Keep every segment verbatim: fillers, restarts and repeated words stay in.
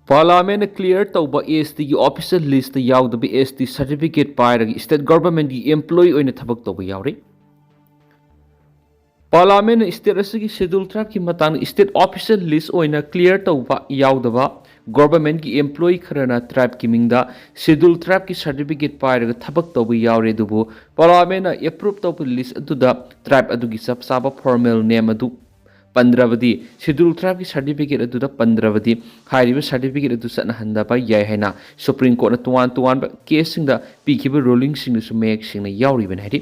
ꯄꯥꯔꯂꯥꯃꯦꯟꯅ clear ꯇꯧꯕ S T ꯒꯤ official list ꯇ ꯌꯥꯎꯗꯕ S T certificate ꯄꯥꯏꯔꯒ state government ꯀꯤ employee ꯑꯣꯏꯅ ꯊꯕꯛ ꯇꯧꯕ ꯌꯥꯎꯔꯤ꯫ ꯄꯥꯔꯂꯥꯃꯦꯟꯅ state ꯑꯁꯤꯒꯤ schedule tribe ꯀꯤ ꯃꯇꯥꯡꯗ state official list ꯑꯣꯏꯅ clear ꯇꯧꯕ ꯌꯥꯎꯗꯕ government ꯀꯤ employee ꯈꯔꯅ tribe ꯀꯤ ꯃꯤꯡꯗ schedule tribe ꯀꯤ certificate ꯄꯥꯏꯔꯒ ꯊꯕꯛ ꯇꯧꯕ ꯌꯥꯎꯔꯦ꯫ ꯑꯗꯨꯕꯨ ꯄꯥꯔꯂꯥꯃꯦꯟꯅ approve ꯇꯧꯕ list ꯑꯗꯨꯗ tribe ꯑꯗꯨꯒꯤ ꯆꯞ ꯆꯥꯕ formal name ꯑꯗꯨ ꯄꯟꯗ꯭ꯔꯕꯗꯤ, schedule tribe ꯀꯤ certificate ꯑꯗꯨꯗ ꯄꯟꯗ꯭ꯔꯕꯗꯤ, ꯍꯥꯏꯔꯤꯕ certificate ꯑꯗꯨ ꯆꯠꯅꯍꯟꯗꯕ ꯌꯥꯏ ꯍꯥꯏꯅ Supreme Court ꯅ ꯇꯣꯉꯥꯟ ꯇꯣꯉꯥꯟꯕ case ꯁꯤꯡꯗ ꯄꯤꯈꯤꯕ ruling ꯁꯤꯡꯗꯁꯨ ꯃꯌꯦꯛ ꯁꯦꯡꯅ ꯌꯥꯎꯔꯤꯕꯅꯤ꯫ ꯍꯥꯏꯗꯤ,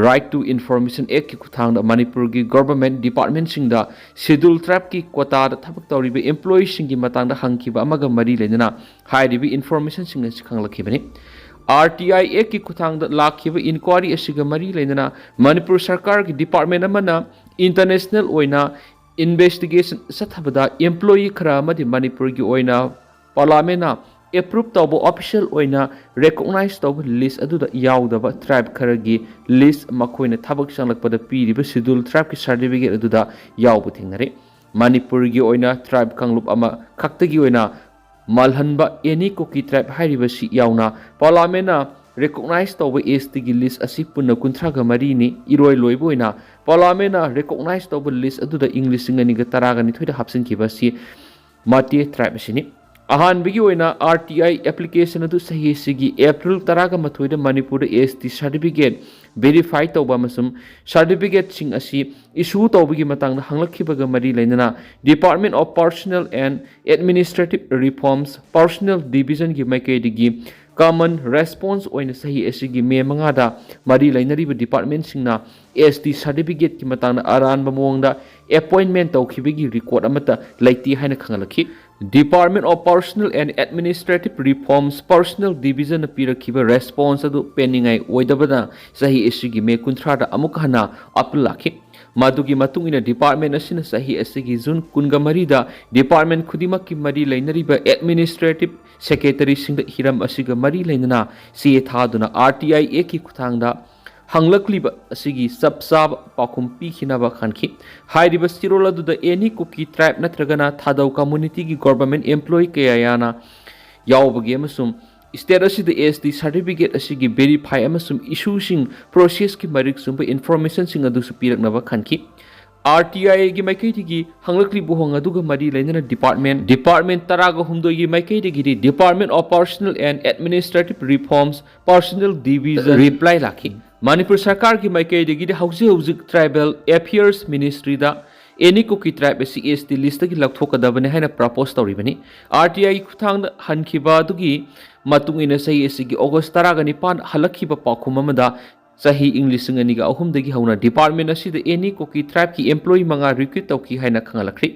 Right to Information Act ꯀꯤ ꯈꯨꯠꯊꯥꯡꯗ ꯃꯅꯤꯄꯨꯔꯒꯤ government department ꯁꯤꯡꯗ schedule tribe ꯀꯤ quota ꯗ ꯊꯕꯛ ꯇꯧꯔꯤꯕ employee ꯁꯤꯡꯒꯤ ꯃꯇꯥꯡꯗ ꯍꯪꯈꯤꯕ ꯑꯃꯒ ꯃꯔꯤ ꯂꯩꯅꯅ ꯍꯥꯏꯔꯤꯕ information ꯁꯤꯡ ꯑꯁꯤ ꯈꯪꯂꯛꯈꯤꯕꯅꯤ꯫ R T I Act ꯀꯤ ꯈꯨꯠꯊꯥꯡꯗ ꯂꯥꯛꯈꯤꯕ inquiry ꯑꯁꯤꯒ ꯃꯔꯤ ꯂꯩꯅꯅ ꯃꯅꯤꯄꯨꯔ ꯁꯔꯀꯥꯔꯒꯤ department ꯑꯃꯅ international ꯑꯣꯏꯅ investigation ꯆꯠꯊꯕꯗ employee ꯈꯔ ꯑꯃꯗꯤ ꯃꯅꯤꯄꯨꯔꯒꯤ ꯑꯣꯏꯅ ꯄꯥꯔꯂꯥꯃꯦꯟꯅ approve ꯇꯧꯕ official ꯑꯣꯏꯅ recognize ꯇꯧꯕ list ꯑꯗꯨꯗ ꯌꯥꯎꯗꯕ tribe ꯈꯔꯒꯤ list, ꯃꯈꯣꯏꯅ ꯊꯕꯛ ꯆꯪꯂꯛꯄꯗ ꯄꯤꯔꯤꯕ schedule tribe ꯀꯤ certificate ꯑꯗꯨꯗ ꯌꯥꯎꯕ ꯊꯦꯡꯅꯔꯦ꯫ ꯃꯅꯤꯄꯨꯔꯒꯤ ꯑꯣꯏꯅ tribe ꯀꯥꯡꯂꯨꯞ ꯑꯃ ꯈꯛꯇꯒꯤ ꯑꯣꯏꯅ ꯃꯥꯜꯍꯟꯕ any Kuki tribe ꯍꯥꯏꯔꯤꯕꯁꯤ ꯌꯥꯎꯅ ꯄꯥꯔꯂꯥꯃꯦꯟꯅ recognize ꯇꯧꯕ S T ꯒꯤ list ꯑꯁꯤ ꯄꯨꯟꯅ ꯀꯨꯟꯊ꯭ꯔꯥꯒ ꯃꯔꯤꯅꯤ꯫ ꯏꯔꯣꯏ ꯂꯣꯏꯕ ꯑꯣꯏꯅ ꯄꯥꯔꯂꯥꯃꯦꯟꯅ recognize ꯇꯧꯕ list ꯑꯗꯨꯗ ꯏꯪ ꯂꯤꯁꯤꯡ ꯑꯅꯤꯒ ꯇꯔꯥꯒ ꯅꯤꯊꯣꯏꯗ ꯍꯥꯞꯆꯤꯟꯈꯤꯕ ꯑꯁꯤ ꯃꯇꯦ tribe ꯑꯁꯤꯅꯤ꯫ ꯑꯍꯥꯟꯕꯒꯤ ꯑꯣꯏꯅ R T I application ꯑꯗꯨ ꯆꯍꯤ ꯑꯁꯤꯒꯤ April ꯇꯔꯥꯒ ꯃꯥꯊꯣꯏꯗ ꯃꯅꯤꯄꯨꯔꯗ S T certificate verify ꯇꯧꯕ ꯑꯃꯁꯨꯡ certificate ꯁꯤꯡ ꯑꯁꯤ issue ꯇꯧꯕꯒꯤ ꯃꯇꯥꯡꯗ ꯍꯪꯂꯛꯈꯤꯕꯒ ꯃꯔꯤ ꯂꯩꯅꯅ Department of Personnel and Administrative Reforms Personnel Division ꯒꯤ ꯃꯥꯏꯀꯩꯗꯒꯤ common response ꯑꯣꯏꯅ ꯆꯍꯤ ꯑꯁꯤꯒꯤ May ꯃꯉꯥꯗ ꯃꯔꯤ ꯂꯩꯅꯔꯤꯕ department ꯁꯤꯡꯅ S T certificate ꯀꯤ ꯃꯇꯥꯡꯗ ꯑꯔꯥꯟꯕ ꯃꯑꯣꯡꯗ appointment ꯇꯧꯈꯤꯕꯒꯤ record ꯑꯃꯠꯇ ꯂꯩꯇꯦ ꯍꯥꯏꯅ ꯈꯪꯍꯜꯂꯛꯈꯤ꯫ Department of Personnel and Administrative Reforms Personnel Division ꯅ ꯄꯤꯔꯛꯈꯤꯕ response ꯑꯗꯨ ꯄꯦꯟꯅꯤꯡꯉꯥꯏ ꯑꯣꯏꯗꯕꯅ ꯆꯍꯤ ꯑꯁꯤꯒꯤ May ꯀꯨꯟꯊ꯭ꯔꯥꯗ ꯑꯃꯨꯛ ꯍꯟꯅ appeal ꯂꯥꯛꯈꯤ꯫ ꯃꯗꯨꯒꯤ ꯃꯇꯨꯡ ꯏꯟꯅ department ꯑꯁꯤꯅ ꯆꯍꯤ ꯑꯁꯤꯒꯤ June ꯀꯨꯟꯒ ꯃꯔꯤꯗ department ꯈꯨꯗꯤꯡꯃꯛꯀꯤ ꯃꯔꯤ ꯂꯩꯅꯔꯤꯕ administrative secretary ꯁꯤꯡꯗ ꯍꯤꯔꯝ ꯑꯁꯤꯒ ꯃꯔꯤ ꯂꯩꯅꯅ ꯆꯦ ꯊꯥꯗꯨꯅ R T I Act ꯀꯤ ꯈꯨꯠꯊꯥꯡꯗ ꯍꯪꯂꯛꯂꯤꯕ ꯑꯁꯤꯒꯤ ꯆꯞ ꯆꯥꯕ ꯄꯥꯎꯈꯨꯝ ꯄꯤꯈꯤꯅꯕ ꯈꯟꯈꯤ꯫ ꯍꯥꯏꯔꯤꯕ ꯆꯦꯔꯣꯜ ꯑꯗꯨꯗ any Kuki tribe ꯅꯠꯇ꯭ꯔꯒꯅ Thadou community ꯒꯤ government employee ꯀꯌꯥ ꯌꯥꯅ ꯌꯥꯎꯕꯒꯤ ꯑꯃꯁꯨꯡ state ꯑꯁꯤꯗ S T certificate ꯑꯁꯤꯒꯤ verify ꯑꯃꯁꯨꯡ issue ꯁꯤꯡ process ꯀꯤ ꯃꯔꯤꯛ ꯆꯨꯝꯕ information ꯁꯤꯡ ꯑꯗꯨꯁꯨ ꯄꯤꯔꯛꯅꯕ ꯈꯟꯈꯤ꯫ R T I ꯒꯤ ꯃꯥꯏꯀꯩꯗꯒꯤ ꯍꯪꯂꯛꯂꯤꯕ ꯋꯥꯍꯪ ꯑꯗꯨꯒ ꯃꯔꯤ ꯂꯩꯅꯅ department, department ꯇꯔꯥꯒ ꯍꯨꯝꯗꯣꯏꯒꯤ ꯃꯥꯏꯀꯩꯗꯒꯤꯗꯤ Department of Personnel and Administrative Reforms, Personnel Division reply ꯂꯥꯛꯈꯤ꯫ ꯃꯅꯤꯄꯨꯔ ꯁꯔꯀꯥꯔꯒꯤ ꯃꯥꯏꯀꯩꯗꯒꯤꯗꯤ ꯍꯧꯖꯤꯛ ꯍꯧꯖꯤꯛ Tribal Affairs Ministry ꯗ any Kuki tribe ꯑꯁꯤ S T list ꯇꯒꯤ ꯂꯧꯊꯣꯛꯀꯗꯕꯅꯤ ꯍꯥꯏꯅ propose ꯇꯧꯔꯤꯕꯅꯤ꯫ R T I ꯒꯤ ꯈꯨꯠꯊꯥꯡꯗ ꯍꯟꯈꯤꯕ ꯑꯗꯨꯒꯤ ꯃꯇꯨꯡ ꯏꯟꯅ ꯆꯍꯤ ꯑꯁꯤꯒꯤ August ꯇꯔꯥꯒ ꯅꯤꯄꯥꯟ ꯍꯜꯂꯛꯈꯤꯕ ꯄꯥꯎꯈꯨꯝ ꯑꯃꯗ ꯆꯍꯤ ꯏꯪ ꯂꯤꯁꯤꯡ ꯑꯅꯤꯒ ꯑꯍꯨꯝꯗꯒꯤ ꯍꯧꯅ department ꯑꯁꯤꯗ any Kuki tribe ꯀꯤ employee ꯃꯉꯥ recruit ꯇꯧꯈꯤ ꯍꯥꯏꯅ ꯈꯪꯍꯜꯂꯛꯈ꯭ꯔꯤ꯫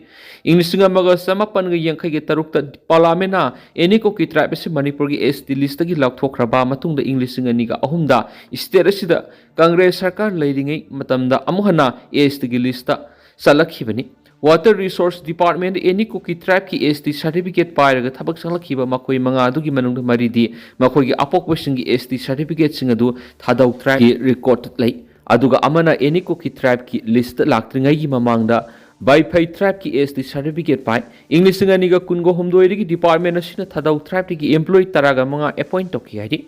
ꯏꯪ ꯂꯤꯁꯤꯡ ꯑꯃꯒ ꯆꯃꯥꯄꯟꯒ ꯌꯥꯡꯈꯩꯒ ꯇꯔꯨꯛꯇ Parliament ꯅ any Kuki tribe ꯑꯁꯤ ꯃꯅꯤꯄꯨꯔꯒꯤ S T list ꯇꯒꯤ ꯂꯧꯊꯣꯛꯈ꯭ꯔꯕ ꯃꯇꯨꯡꯗ ꯏꯪ ꯂꯤꯁꯤꯡ ꯑꯅꯤꯒ ꯑꯍꯨꯝꯗ state ꯑꯁꯤꯗ Congress ꯁꯔꯀꯥꯔ ꯂꯩꯔꯤꯉꯩ ꯃꯇꯝꯗ ꯑꯃꯨꯛ ꯍꯟꯅ S T ꯒꯤ list ꯇ ꯆꯠꯂꯛꯈꯤꯕꯅꯤ꯫ Water Resource Department any Kuki tribe ꯀꯤ S T certificate ꯄꯥꯏꯔꯒ ꯊꯕꯛ ꯆꯪꯂꯛꯈꯤꯕ ꯃꯈꯣꯏ ꯃꯉꯥ ꯑꯗꯨꯒꯤ ꯃꯅꯨꯡꯗ ꯃꯔꯤꯗꯤ ꯃꯈꯣꯏꯒꯤ ꯑꯄꯣꯛꯄꯁꯤꯡꯒꯤ S T certificate ꯁꯤꯡ ꯑꯗꯨ Thadou tribe ꯀꯤ record ꯂꯩ꯫ ꯑꯗꯨꯒ ꯑꯃꯅ any Kuki tribe ꯀꯤ list ꯂꯥꯛꯇ꯭ꯔꯤꯉꯩꯒꯤ ꯃꯃꯥꯡꯗ Vaiphei tribe ꯀꯤ S T certificate ꯄꯥꯏ꯫ ꯏꯪ ꯂꯤꯁꯤꯡ ꯑꯅꯤꯒ ꯀꯨꯟꯒ ꯍꯨꯝꯗꯣꯏꯗꯒꯤ department ꯑꯁꯤꯅ Thadou tribe ꯇꯒꯤ employee ꯇꯔꯥꯒ ꯃꯉꯥ appoint ꯇꯧꯈꯤ ꯍꯥꯏꯔꯤ꯫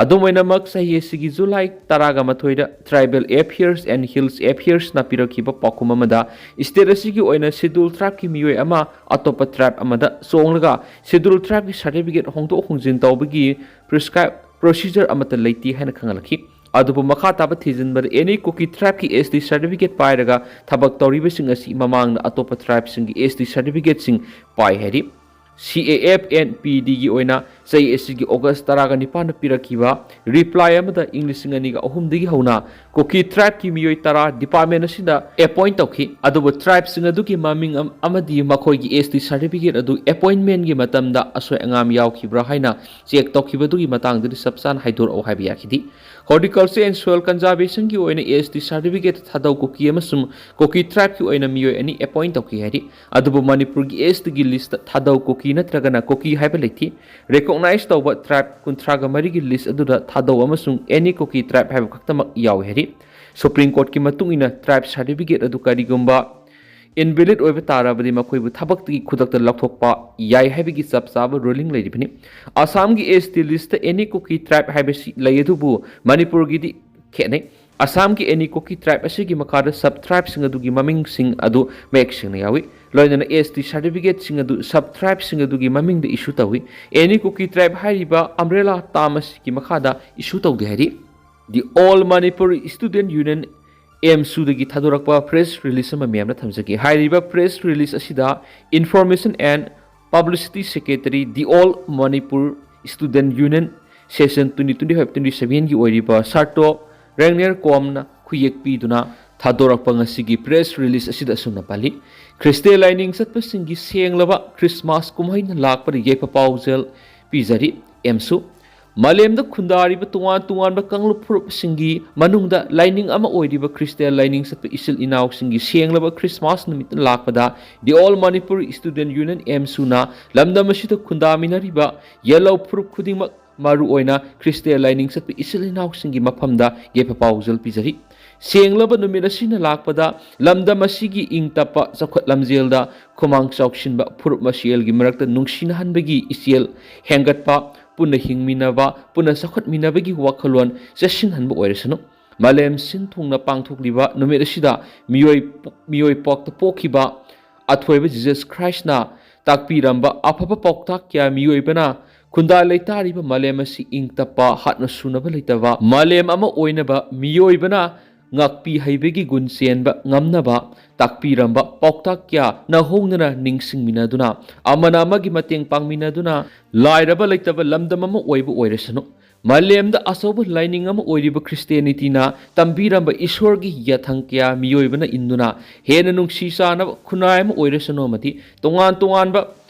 ꯑꯗꯨꯝ ꯑꯣꯏꯅꯃꯛ, ꯆꯍꯤ ꯑꯁꯤꯒꯤ July ꯇꯔꯥꯒ ꯃꯥꯊꯣꯏꯗ Tribal Affairs and Hills Affairs ꯅ ꯄꯤꯔꯛꯈꯤꯕ ꯄꯥꯎꯈꯨꯝ ꯑꯃꯗ state ꯑꯁꯤꯒꯤ ꯑꯣꯏꯅ Scheduled tribe ꯀꯤ ꯃꯤꯑꯣꯏ ꯑꯃ ꯑꯇꯣꯞꯄ tribe ꯑꯃꯗ ꯆꯣꯡꯂꯒ Scheduled tribe ꯀꯤ certificate ꯍꯣꯡꯗꯣꯛ ꯍꯣꯡꯖꯤꯟ ꯇꯧꯕꯒꯤ prescribe procedure ꯑꯃꯠꯇ ꯂꯩꯇꯦ ꯍꯥꯏꯅ ꯈꯪꯍꯜꯂꯛꯈꯤ꯫ ꯑꯗꯨꯕꯨ ꯃꯈꯥ ꯇꯥꯕ ꯊꯤꯖꯤꯟꯕꯗ any Kuki tribe ꯀꯤ S T certificate ꯄꯥꯏꯔꯒ ꯊꯕꯛ ꯇꯧꯔꯤꯕꯁꯤꯡ ꯑꯁꯤ ꯃꯃꯥꯡꯗ ꯑꯇꯣꯞꯄ tribe ꯁꯤꯡꯒꯤ S T certificate ꯁꯤꯡ ꯄꯥꯏ ꯍꯥꯏꯔꯤ꯫ C A F N P D ꯒꯤ ꯑꯣꯏꯅ ꯆꯍꯤ ꯑꯁꯤꯒꯤ August ꯇꯔꯥꯒ ꯅꯤꯄꯥꯟꯗ ꯄꯤꯔꯛꯈꯤꯕ reply ꯑꯃꯗ ꯏꯪ ꯂꯤꯁꯤꯡ ꯑꯅꯤꯒ ꯑꯍꯨꯝꯗꯒꯤ ꯍꯧꯅ Kuki tribe ꯀꯤ ꯃꯤꯑꯣꯏ ꯇꯔꯥ department ꯑꯁꯤꯗ appoint ꯇꯧꯈꯤ꯫ ꯑꯗꯨꯕꯨ tribe ꯁꯤꯡ ꯑꯗꯨꯒꯤ ꯃꯃꯤꯡ ꯑꯝ-, ꯑꯃꯗꯤ ꯃꯈꯣꯏꯒꯤ S T certificate ꯑꯗꯨ appointment ꯒꯤ ꯃꯇꯝꯗ ꯑꯁꯣꯏ ꯑꯉꯥꯝ ꯌꯥꯎꯈꯤꯕ꯭ꯔꯥ ꯍꯥꯏꯅ check ꯇꯧꯈꯤꯕꯗꯨꯒꯤ ꯃꯇꯥꯡꯗꯗꯤ ꯆꯞ ꯆꯥꯅ ꯍꯥꯏꯗꯣꯔꯛꯎ ꯍꯥꯏꯕ ꯌꯥꯈꯤꯗꯦ꯫ Horticulture and Soil Conservation ꯒꯤ ꯑꯣꯏꯅ S T certificate Thadou Kuki ꯑꯃꯁꯨꯡ Kuki tribe ꯀꯤ ꯑꯣꯏꯅ ꯃꯤꯑꯣꯏ ꯑꯅꯤ appoint ꯇꯧꯈꯤ ꯍꯥꯏꯔꯤ꯫ ꯑꯗꯨꯕꯨ ꯃꯅꯤꯄꯨꯔꯒꯤ S T ꯒꯤ list ꯇ Thadou Kuki ꯅꯠꯇ꯭ꯔꯒꯅ Kuki ꯍꯥꯏꯕ ꯂꯩꯇꯦ꯫ Recognize ꯔꯤꯀꯣꯛꯅꯥꯏꯁ ꯇꯧꯕ ꯇ꯭ꯔꯥꯏꯕ ꯀꯨꯟꯊ꯭ꯔꯥꯒ ꯃꯔꯤꯒꯤ ꯂꯤꯁ ꯑꯗꯨꯗ ꯊꯥꯗꯧ ꯑꯃꯁꯨꯡ ꯑꯦꯅꯤ ꯀꯨꯀꯤ ꯇ꯭ꯔꯥꯏꯕ ꯍꯥꯏꯕ ꯈꯛꯇꯃꯛ ꯌꯥꯎꯏ ꯍꯥꯏꯔꯤ꯫ ꯁꯨꯄ꯭ꯔꯤꯝ ꯀꯣꯔꯠꯀꯤ ꯃꯇꯨꯡ ꯏꯟꯅ ꯇ꯭ꯔꯥꯏꯕ ꯁꯥꯔꯇꯤꯐꯤꯀꯦꯠ ꯑꯗꯨ ꯀꯔꯤꯒꯨꯝꯕ ꯏꯟꯚꯦꯂꯤꯗ ꯑꯣꯏꯕ ꯇꯥꯔꯕꯗꯤ ꯃꯈꯣꯏꯕꯨ ꯊꯕꯛꯇꯒꯤ ꯈꯨꯗꯛꯇ ꯂꯧꯊꯣꯛꯄ ꯌꯥꯏ ꯍꯥꯏꯕꯒꯤ ꯆꯞ ꯆꯥꯕ ꯔꯨꯂꯤꯡ ꯂꯩꯔꯤꯕꯅꯤ꯫ ꯑꯁꯥꯝꯒꯤ ꯑꯦꯁ ꯇꯤ ꯂꯤꯁꯇ ꯑꯦꯅꯤ ꯀꯨꯀꯤ ꯇ꯭ꯔꯥꯏꯕ ꯍꯥꯏꯕꯁꯤ ꯂꯩ, ꯑꯗꯨꯕꯨ ꯃꯅꯤꯄꯨꯔꯒꯤꯗꯤ ꯈꯦꯠꯅꯩ꯫ ꯑꯁꯥꯝꯒꯤ ꯑꯦꯅꯤ ꯀꯨꯀꯤ ꯇ꯭ꯔꯥꯏꯕ ꯑꯁꯤꯒꯤ ꯃꯈꯥꯗ ꯁꯕ ꯇ꯭ꯔꯥꯏꯕꯁꯤꯡ ꯑꯗꯨꯒꯤ ꯃꯃꯤꯡꯁꯤꯡ ꯑꯗꯨ ꯃꯌꯦꯛ ꯁꯦꯡꯅ ꯌꯥꯎꯏ꯫ ꯂꯣꯏꯅꯅ ꯑꯦꯁ ꯇꯤ ꯁꯥꯔꯇꯤꯐꯤꯀꯦꯠꯁꯤꯡ ꯑꯗꯨ ꯁꯕ ꯇ꯭ꯔꯥꯏꯕꯁꯤꯡ ꯑꯗꯨꯒꯤ ꯃꯃꯤꯡꯗ ꯏꯁꯨ ꯇꯧꯏ꯫ ꯑꯦꯅꯤ ꯀꯨꯀꯤ ꯇ꯭ꯔꯥꯏꯕ ꯍꯥꯏꯔꯤꯕ ꯑꯝꯕ꯭ꯔꯦꯂꯥ ꯇꯥꯝ ꯑꯁꯤꯒꯤ ꯃꯈꯥꯗ ꯏꯁꯨ ꯇꯧꯗꯦ ꯍꯥꯏꯔꯤ꯫ The All Manipur Student Union, ꯑꯦꯝꯁꯨꯗꯒꯤ ꯊꯥꯗꯣꯔꯛꯄ ꯄ꯭ꯔꯦꯁ ꯔꯤꯂꯤꯁ ꯑꯃ ꯃꯌꯥꯝꯅ ꯊꯝꯖꯒꯦ꯫ ꯍꯥꯏꯔꯤꯕ ꯄ꯭ꯔꯦꯁ ꯔꯤꯂꯤꯁ ꯑꯁꯤꯗ Information and Publicity Secretary, The All Manipur Student Union, Session twenty twenty-five twenty-seven ꯒꯤ ꯑꯣꯏꯔꯤꯕ ꯁꯥꯔꯇꯣ ꯔꯦꯡꯅꯦꯔ ꯀꯣꯝꯅ ꯈꯨꯌꯦꯛ ꯄꯤꯗꯨꯅ ꯊꯥꯗꯣꯔꯛꯄ ꯉꯁꯤꯒꯤ ꯄ꯭ꯔꯦꯁ ꯔꯤꯂꯤꯁ ꯑꯁꯤꯗ ꯑꯁꯨꯝꯅ ꯄꯜꯂꯤ: ꯈ꯭ꯔꯤꯁꯇꯤꯌꯥꯟ ꯂꯥꯏꯅꯤꯡ ꯆꯠꯄꯁꯤꯡꯒꯤ ꯁꯦꯡꯂꯕ ꯈ꯭ꯔꯤꯁꯃꯥꯁ ꯀꯨꯝꯍꯩꯅ ꯂꯥꯛꯄꯗ ꯌꯥꯏꯐ ꯄꯥꯎꯖꯦꯜ ꯄꯤꯖꯔꯤ꯫ ꯑꯦꯝꯁꯨ ꯃꯥꯂꯦꯝꯗ ꯈꯨꯟꯗꯥꯔꯤꯕ ꯇꯣꯉꯥꯟ ꯇꯣꯉꯥꯟꯕ ꯀꯥꯡꯂꯨꯞ ꯐꯨꯔꯨꯞꯁꯤꯡꯒꯤ ꯃꯅꯨꯡꯗ ꯂꯥꯏꯅꯤꯡ ꯑꯃ ꯑꯣꯏꯔꯤꯕ ꯈ꯭ꯔꯤꯁꯇꯤꯌꯥꯟ ꯂꯥꯏꯅꯤꯡ ꯆꯠꯄ ꯏꯆꯤꯜ ꯏꯅꯥꯎꯁꯤꯡꯒꯤ ꯁꯦꯡꯂꯕ ꯈ꯭ꯔꯤꯁꯃꯥꯁ ꯅꯨꯃꯤꯠꯇ ꯂꯥꯛꯄꯗ The All Manipur Student Union, ꯑꯦꯝꯁꯨꯅ ꯂꯝꯗꯝ ꯑꯁꯤꯗ ꯈꯨꯟꯗꯥꯃꯤꯟꯅꯔꯤꯕ ꯌꯦꯜꯍꯧ ꯐꯨꯔꯨꯞ ꯈꯨꯗꯤꯡꯃꯛ, ꯃꯔꯨꯑꯣꯏꯅ ꯈ꯭ꯔꯤꯁꯇꯤꯌꯥꯟ ꯂꯥꯏꯅꯤꯡ ꯆꯠꯄ ꯏꯆꯤꯜ ꯏꯅꯥꯎꯁꯤꯡꯒꯤ ꯃꯐꯝꯗ ꯌꯥꯏꯐ ꯄꯥꯎꯖꯦꯜ ꯄꯤꯖꯔꯤ꯫ ꯁꯦꯡꯂꯕ ꯅꯨꯃꯤꯠ ꯑꯁꯤꯅ ꯂꯥꯛꯄꯗ ꯂꯝꯗꯝ ꯑꯁꯤꯒꯤ ꯏꯪ ꯇꯞꯄ ꯆꯥꯎꯈꯠ ꯂꯝꯖꯦꯜꯗ ꯈꯨꯃꯥꯡ ꯆꯥꯎꯁꯤꯟꯕ, ꯐꯨꯔꯨꯞ ꯃꯁꯦꯜꯒꯤ ꯃꯔꯛꯇ ꯅꯨꯡꯁꯤꯅꯍꯟꯕꯒꯤ ꯏꯆꯦꯜ ꯍꯦꯟꯒꯠꯄ, ꯄꯨꯟꯅ ꯍꯤꯡꯃꯤꯟꯅꯕ, ꯄꯨꯟꯅ ꯆꯥꯎꯈꯠꯃꯤꯟꯅꯕꯒꯤ ꯋꯥꯈꯜꯂꯣꯟ ꯆꯦꯠꯁꯤꯟꯍꯟꯕ ꯑꯣꯏꯔꯁꯅꯨ꯫ ꯃꯥꯂꯦꯝ ꯁꯤꯟ ꯊꯨꯡꯅ ꯄꯥꯡꯊꯣꯛꯂꯤꯕ ꯅꯨꯃꯤꯠ ꯑꯁꯤꯗ ꯃꯤꯑꯣꯏ, ꯃꯤꯑꯣꯏ ꯄꯣꯛꯇ ꯄꯣꯛꯈꯤꯕ ꯑꯊꯣꯏꯕ ꯖꯤꯖꯁ ꯈ꯭ꯔꯥꯏꯁꯅ ꯇꯥꯛꯄꯤꯔꯝꯕ ꯑꯐꯕ ꯄꯥꯎꯇꯥꯛ ꯀꯌꯥ ꯃꯤꯑꯣꯏꯕꯅ ꯈꯨꯟꯗꯥ ꯂꯩꯇꯥꯔꯤꯕ ꯃꯥꯂꯦꯝ ꯑꯁꯤ ꯏꯪ ꯇꯞꯄ, ꯍꯥꯠꯅ ꯁꯨꯅꯕ ꯂꯩꯇꯕ ꯃꯥꯂꯦꯝ ꯑꯃ ꯑꯣꯏꯅꯕ ꯃꯤꯑꯣꯏꯕꯅ ꯉꯥꯛꯄꯤ ꯍꯩꯕꯒꯤ ꯒꯨꯟ ꯆꯦꯟꯕ ꯉꯝꯅꯕ ꯇꯥꯛꯄꯤꯔꯝꯕ ꯄꯥꯎꯇꯥꯛ ꯀꯌꯥ ꯅꯧꯍꯧꯅꯅ ꯅꯤꯡꯁꯤꯡꯃꯤꯟꯅꯗꯨꯅ, ꯑꯃꯅ ꯑꯃꯒꯤ ꯃꯇꯦꯡ ꯄꯥꯡꯃꯤꯟꯅꯗꯨꯅ, ꯂꯥꯏꯔꯕ ꯂꯩꯇꯕ ꯂꯝꯗꯝ ꯑꯃ ꯑꯣꯏꯕ ꯑꯣꯏꯔꯁꯅꯨ, ꯃꯥꯂꯦꯝꯗ ꯑꯆꯧꯕ ꯂꯥꯏꯅꯤꯡ ꯑꯃ ꯑꯣꯏꯔꯤꯕ ꯈ꯭ꯔꯤꯁꯇꯤꯌꯥꯅꯤꯇꯤꯅ ꯇꯝꯕꯤꯔꯝꯕ ꯏꯁꯣꯔꯒꯤ ꯌꯥꯊꯪ ꯀꯌꯥ ꯃꯤꯑꯣꯏꯕꯅ ꯏꯟꯗꯨꯅ ꯍꯦꯟꯅ ꯅꯨꯡꯁꯤ ꯆꯥꯟꯅꯕ ꯈꯨꯟꯅꯥꯏ ꯑꯃ ꯑꯣꯏꯔꯁꯅꯨ ꯑꯃꯗꯤ ꯇꯣꯉꯥꯟ ꯇꯣꯉꯥꯟꯕ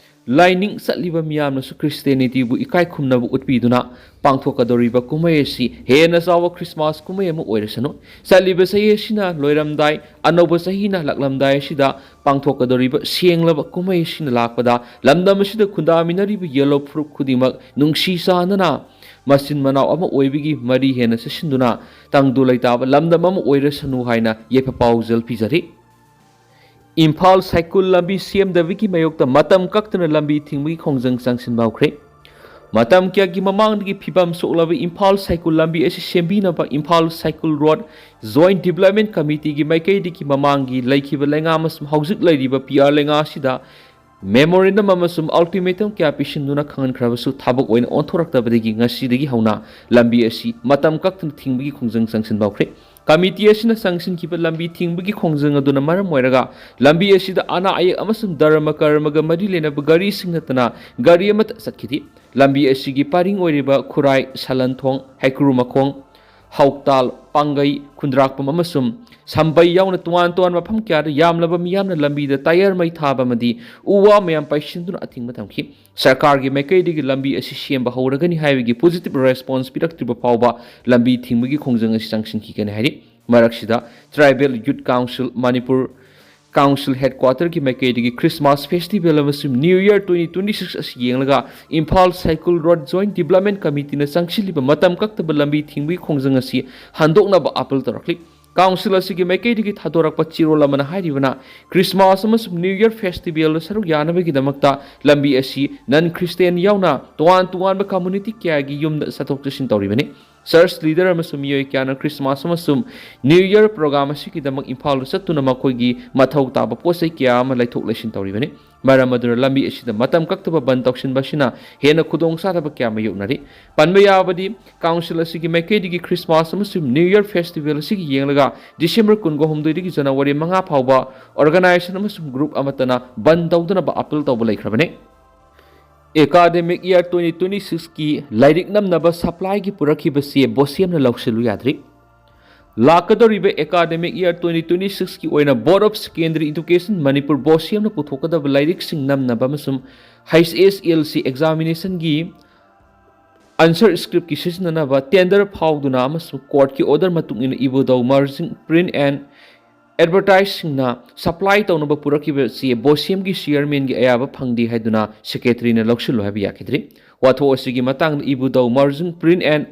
ꯂꯥꯏꯅꯤꯡ ꯆꯠꯂꯤꯕ ꯃꯤꯌꯥꯝꯅꯁꯨ ꯈ꯭ꯔꯤꯁꯇꯤꯌꯥꯅꯤꯇꯤꯕꯨ ꯏꯀꯥꯏ ꯈꯨꯝꯅꯕ ꯎꯠꯄꯤꯗꯨꯅ ꯄꯥꯡꯊꯣꯛꯀꯗꯧꯔꯤꯕ ꯀꯨꯝꯍꯩ ꯑꯁꯤ ꯍꯦꯟꯅ ꯆꯥꯎꯕ ꯈ꯭ꯔꯤꯁꯃꯥꯁ ꯀꯨꯝꯍꯩ ꯑꯃ ꯑꯣꯏꯔꯁꯅꯨ꯫ ꯆꯠꯂꯤꯕ ꯆꯍꯤ ꯑꯁꯤꯅ ꯂꯣꯏꯔꯝꯗꯥꯏ, ꯑꯅꯧꯕ ꯆꯍꯤꯅ ꯂꯥꯛꯂꯝꯗꯥꯏ ꯑꯁꯤꯗ ꯄꯥꯡꯊꯣꯛꯀꯗꯧꯔꯤꯕ ꯁꯦꯡꯂꯕ ꯀꯨꯝꯍꯩ ꯑꯁꯤꯅ ꯂꯥꯛꯄꯗ ꯂꯝꯗꯝ ꯑꯁꯤꯗ ꯈꯨꯟꯗꯥꯃꯤꯟꯅꯔꯤꯕ ꯌꯦꯜꯍꯧ ꯐꯨꯔꯨꯞ ꯈꯨꯗꯤꯡꯃꯛ ꯅꯨꯡꯁꯤ ꯆꯥꯟꯅꯅ ꯃꯆꯤꯟ ꯃꯅꯥꯎ ꯑꯃ ꯑꯣꯏꯕꯒꯤ ꯃꯔꯤ ꯍꯦꯟꯅ ꯆꯦꯁꯤꯟꯗꯨꯅ ꯇꯪꯗꯨ ꯂꯩꯇꯥꯕ ꯂꯝꯗꯝ ꯑꯃ ꯑꯣꯏꯔꯁꯅꯨ ꯍꯥꯏꯅ ꯌꯥꯏꯐ ꯄꯥꯎꯖꯦꯜ ꯄꯤꯖꯔꯤ꯫ ꯏꯝꯐꯥꯜ ꯁꯥꯏꯀꯨꯜ ꯂꯝꯕꯤ ꯁꯦꯝꯗꯕꯒꯤ ꯃꯥꯌꯣꯛꯇ ꯃꯇꯝ ꯀꯛꯇꯅ ꯂꯝꯕꯤ ꯊꯤꯡꯕꯒꯤ ꯈꯣꯡꯖꯪ ꯆꯪꯁꯤꯟꯕ ꯍꯧꯈ꯭ꯔꯦ꯫ ꯃꯇꯝ ꯀꯌꯥꯒꯤ ꯃꯃꯥꯡꯗꯒꯤ ꯐꯤꯕꯝ ꯁꯣꯛꯂꯕ ꯏꯝꯐꯥꯜ ꯁꯥꯏꯀꯨꯜ ꯂꯝꯕꯤ ꯑꯁꯤ ꯁꯦꯝꯕꯤꯅꯕ ꯏꯝꯐꯥꯜ ꯁꯥꯏꯀꯨꯜ ꯔꯣꯗ ꯖꯣꯏꯟꯠ ꯗꯤꯕꯂꯞꯃꯦꯟꯠ ꯀꯃꯤꯇꯤꯒꯤ ꯃꯥꯏꯀꯩꯗꯒꯤ ꯃꯃꯥꯡꯒꯤ ꯂꯩꯈꯤꯕ ꯂꯩꯉꯥꯛ ꯑꯃꯁꯨꯡ ꯍꯧꯖꯤꯛ ꯂꯩꯔꯤꯕ ꯄꯤ ꯑꯥꯔ ꯂꯩꯉꯥꯛ ꯑꯁꯤꯗ ꯃꯦꯃꯣꯔꯦꯟꯗꯝ ꯑꯃꯁꯨꯡ ꯑꯜꯇꯤꯃꯦꯇꯝ ꯀꯌꯥ ꯄꯤꯁꯤꯟꯗꯨꯅ ꯈꯪꯍꯟꯈ꯭ꯔꯕꯁꯨ ꯊꯕꯛ ꯑꯣꯏꯅ ꯑꯣꯟꯊꯣꯔꯛꯇꯕꯗꯒꯤ ꯉꯁꯤꯗꯒꯤ ꯍꯧꯅ ꯂꯝꯕꯤ ꯑꯁꯤ ꯃꯇꯝ ꯀꯛꯇꯅ ꯊꯤꯡꯕꯒꯤ ꯈꯣꯡꯖꯪ ꯆꯪꯁꯤꯟꯕ ꯍꯧꯈ꯭ꯔꯦ꯫ ꯀꯃꯤꯇꯤ ꯑꯁꯤꯅ ꯆꯪꯁꯤꯟꯈꯤꯕ ꯂꯝꯕꯤ ꯊꯤꯡꯕꯒꯤ ꯈꯣꯡꯖꯪ ꯑꯗꯨꯅ ꯃꯔꯝ ꯑꯣꯏꯔꯒ ꯂꯝꯕꯤ ꯑꯁꯤꯗ ꯑꯅꯥ ꯑꯌꯦꯛ ꯑꯃꯁꯨꯡ ꯙꯔꯃ ꯀꯔꯃꯒ ꯃꯔꯤ ꯂꯩꯅꯕ ꯒꯥꯔꯤꯁꯤꯡ ꯅꯠꯇꯅ ꯒꯥꯔꯤ ꯑꯃꯠꯇ ꯆꯠꯈꯤꯗꯦ꯫ ꯂꯝꯕꯤ ꯑꯁꯤꯒꯤ ꯄꯔꯤꯡ ꯑꯣꯏꯔꯤꯕ ꯈꯨꯔꯥꯏ, ꯁꯂꯟꯊꯣꯡ, ꯍꯩꯀ꯭ꯔꯨ ꯃꯈꯣꯡ, ꯍꯧꯇꯥꯜ, ꯄꯥꯡꯒꯩ, ꯈꯨꯟꯗ꯭ꯔꯥꯛꯄꯝ ꯑꯃꯁꯨꯡ ꯁꯝꯕꯩ ꯌꯥꯎꯅ ꯇꯣꯉꯥꯟ ꯇꯣꯉꯥꯟꯕ ꯃꯐꯝ ꯀꯌꯥꯗ ꯌꯥꯝꯂꯕ ꯃꯤꯌꯥꯝꯅ ꯂꯝꯕꯤꯗ ꯇꯥꯌꯔ ꯃꯩ ꯊꯥꯕ ꯑꯃꯗꯤ ꯎ ꯋꯥ ꯃꯌꯥꯝ ꯄꯩꯁꯤꯟꯗꯨꯅ ꯑꯊꯤꯡꯕ ꯊꯝꯈꯤ꯫ ꯁꯔꯀꯥꯔꯒꯤ ꯃꯥꯏꯀꯩꯗꯒꯤ ꯂꯝꯕꯤ ꯑꯁꯤ ꯁꯦꯝꯕ ꯍꯧꯔꯒꯅꯤ ꯍꯥꯏꯕꯒꯤ positive response ꯄꯤꯔꯛꯇ꯭ꯔꯤꯕ ꯐꯥꯎꯕ ꯂꯝꯕꯤ ꯊꯤꯡꯕꯒꯤ ꯈꯣꯡꯖꯪ ꯑꯁꯤ ꯆꯪꯁꯤꯟꯈꯤꯒꯅꯤ ꯍꯥꯏꯔꯤ꯫ ꯃꯔꯛꯁꯤꯗ Tribal Youth Council Manipur Council headquarterꯒꯤ ꯃꯥꯏꯀꯩꯗꯒꯤ Christmas festival ꯑꯃꯁꯨꯡ New Year twenty twenty six ꯑꯁꯤ ꯌꯦꯡꯂꯒ ꯏꯝꯐꯥꯜ ꯁꯥꯏꯀꯨꯜ ꯔꯣꯗ ꯖꯣꯏꯟꯠ ꯗꯤꯕꯂꯞꯃꯦꯟꯠ ꯀꯃꯤꯇꯤꯅ ꯆꯪꯁꯤꯜꯂꯤꯕ ꯃꯇꯝ ꯀꯛꯇꯕ ꯂꯝꯕꯤ ꯊꯤꯡꯕꯒꯤ ꯈꯣꯡꯖꯪ ꯑꯁꯤ ꯍꯟꯗꯣꯛꯅꯕ ꯑꯥꯄꯤꯜ ꯇꯧꯔꯛꯂꯤ꯫ ꯀꯥꯎꯟꯁꯤꯜ ꯑꯁꯤꯒꯤ ꯃꯥꯏꯀꯩꯗꯒꯤ ꯊꯥꯗꯣꯔꯛꯄ ꯆꯦꯔꯣꯜ ꯑꯃꯅ ꯍꯥꯏꯔꯤꯕꯅ, ꯈ꯭ꯔꯤꯁꯃꯥꯁ ꯑꯃꯁꯨꯡ ꯅ꯭ꯌꯨ ꯌꯔ ꯐꯦꯁꯇꯤꯚꯦꯜꯗ ꯁꯔꯨꯛ ꯌꯥꯅꯕꯒꯤꯗꯃꯛꯇ ꯂꯝꯕꯤ ꯑꯁꯤ ꯅꯟ ꯈ꯭ꯔꯤꯁꯇꯤꯌꯥꯟ ꯌꯥꯎꯅ ꯇꯣꯉꯥꯟ ꯇꯣꯉꯥꯟꯕ ꯀꯝꯃ꯭ꯌꯨꯅꯤꯇꯤ ꯀꯌꯥꯒꯤ ꯌꯨꯝꯗ ꯆꯠꯊꯣꯛ ꯆꯠꯁꯤꯟ ꯇꯧꯔꯤꯕꯅꯤ꯫ ꯆꯔꯆ ꯂꯤꯗꯔ ꯑꯃꯁꯨꯡ ꯃꯤꯑꯣꯏ ꯀꯌꯥꯅ ꯈ꯭ꯔꯤꯁꯃꯥꯁ ꯑꯃꯁꯨꯡ ꯅ꯭ꯌꯨ ꯌꯔ ꯄ꯭ꯔꯣꯒ꯭ꯔꯥꯝ ꯑꯁꯤꯒꯤꯗꯃꯛ ꯏꯝꯐꯥꯜꯗ ꯆꯠꯇꯨꯅ ꯃꯈꯣꯏꯒꯤ ꯃꯊꯧ ꯇꯥꯕ ꯄꯣꯠ ꯆꯩ ꯀꯌꯥ ꯑꯃ ꯂꯩꯊꯣꯛ ꯂꯩꯁꯤꯟ ꯇꯧꯔꯤꯕꯅꯤ꯫ ꯃꯔꯝ ꯑꯗꯨꯅ ꯂꯝꯕꯤ ꯑꯁꯤꯗ ꯃꯇꯝ ꯀꯛꯇꯕ ꯕꯟ ꯇꯧꯁꯤꯟꯕ ꯑꯁꯤꯅ ꯍꯦꯟꯅ ꯈꯨꯗꯣꯡꯆꯥꯗꯕ ꯀꯌꯥ ꯃꯥꯌꯣꯛꯅꯔꯤ꯫ ꯄꯟꯕ ꯌꯥꯕꯗꯤ, ꯀꯥꯎꯟꯁꯤꯜ ꯑꯁꯤꯒꯤ ꯃꯥꯏꯀꯩꯗꯒꯤ ꯈ꯭ꯔꯤꯁꯃꯥꯁ ꯑꯃꯁꯨꯡ ꯅ꯭ꯌꯨ ꯌꯔ ꯐꯦꯁꯇꯤꯚꯦꯜ ꯑꯁꯤꯒꯤ ꯌꯦꯡꯂꯒ ꯗꯤꯁꯦꯝꯕꯔ ꯀꯨꯟꯒꯍꯨꯝꯗꯣꯏꯗꯒꯤ ꯖꯅꯋꯥꯔꯤ ꯃꯉꯥ ꯐꯥꯎꯕ ꯑꯣꯔꯒꯅꯥꯏꯖꯦꯁꯟ ꯑꯃꯁꯨꯡ ꯒ꯭ꯔꯨꯞ ꯑꯃꯠꯇꯅ ꯕꯟ ꯇꯧꯗꯅꯕ ꯑꯥꯄꯤꯜ ꯇꯧꯕ ꯂꯩꯈ꯭ꯔꯕꯅꯤ꯫ ꯑꯦꯀꯥꯗꯃꯤꯛ ꯏꯌꯥꯔ twenty twenty sixꯀꯤ ꯂꯥꯏꯔꯤꯛ ꯅꯝꯅꯕ ꯁꯄ꯭ꯂꯥꯏꯒꯤ ꯄꯨꯔꯛꯈꯤꯕ ꯆꯦ ꯕꯣꯁꯦꯝꯅ ꯂꯧꯁꯤꯜꯂꯨ ꯌꯥꯗ꯭ꯔꯤ꯫ ꯂꯥꯛꯀꯗꯧꯔꯤꯕ academic year twenty twenty six ꯀꯤ ꯑꯣꯏꯅ Board of Secondary Education Manipur, ꯕꯣꯁꯦꯝꯅ ꯄꯨꯊꯣꯛꯀꯗꯕ ꯂꯥꯏꯔꯤꯛꯁꯤꯡ ꯅꯝꯅꯕ ꯑꯃꯁꯨꯡ H S L C examination ꯒꯤ answer script ꯀꯤ ꯁꯤꯖꯤꯟꯅꯅꯕ tender ꯐꯥꯎꯗꯨꯅ ꯑꯃꯁꯨꯡ court ꯀꯤ order ꯃꯇꯨꯡ ꯏꯟꯅ ꯏꯕꯨꯙꯧ Merging Print and Advertise ꯁꯤꯡꯅ supply ꯇꯧꯅꯕ ꯄꯨꯔꯛꯈꯤꯕ ꯆꯦ ꯕꯣꯁꯦꯝꯒꯤ chairman ꯒꯤ ꯑꯌꯥꯕ ꯐꯪꯗꯦ ꯍꯥꯏꯗꯨꯅ secretary ꯅ ꯂꯧꯁꯤꯜꯂꯨ ꯍꯥꯏꯕ ꯌꯥꯈꯤꯗ꯭ꯔꯤ꯫ ꯋꯥꯊꯣꯛ ꯑꯁꯤꯒꯤ ꯃꯇꯥꯡꯗ ꯏꯕꯨꯙꯧ Merging Print and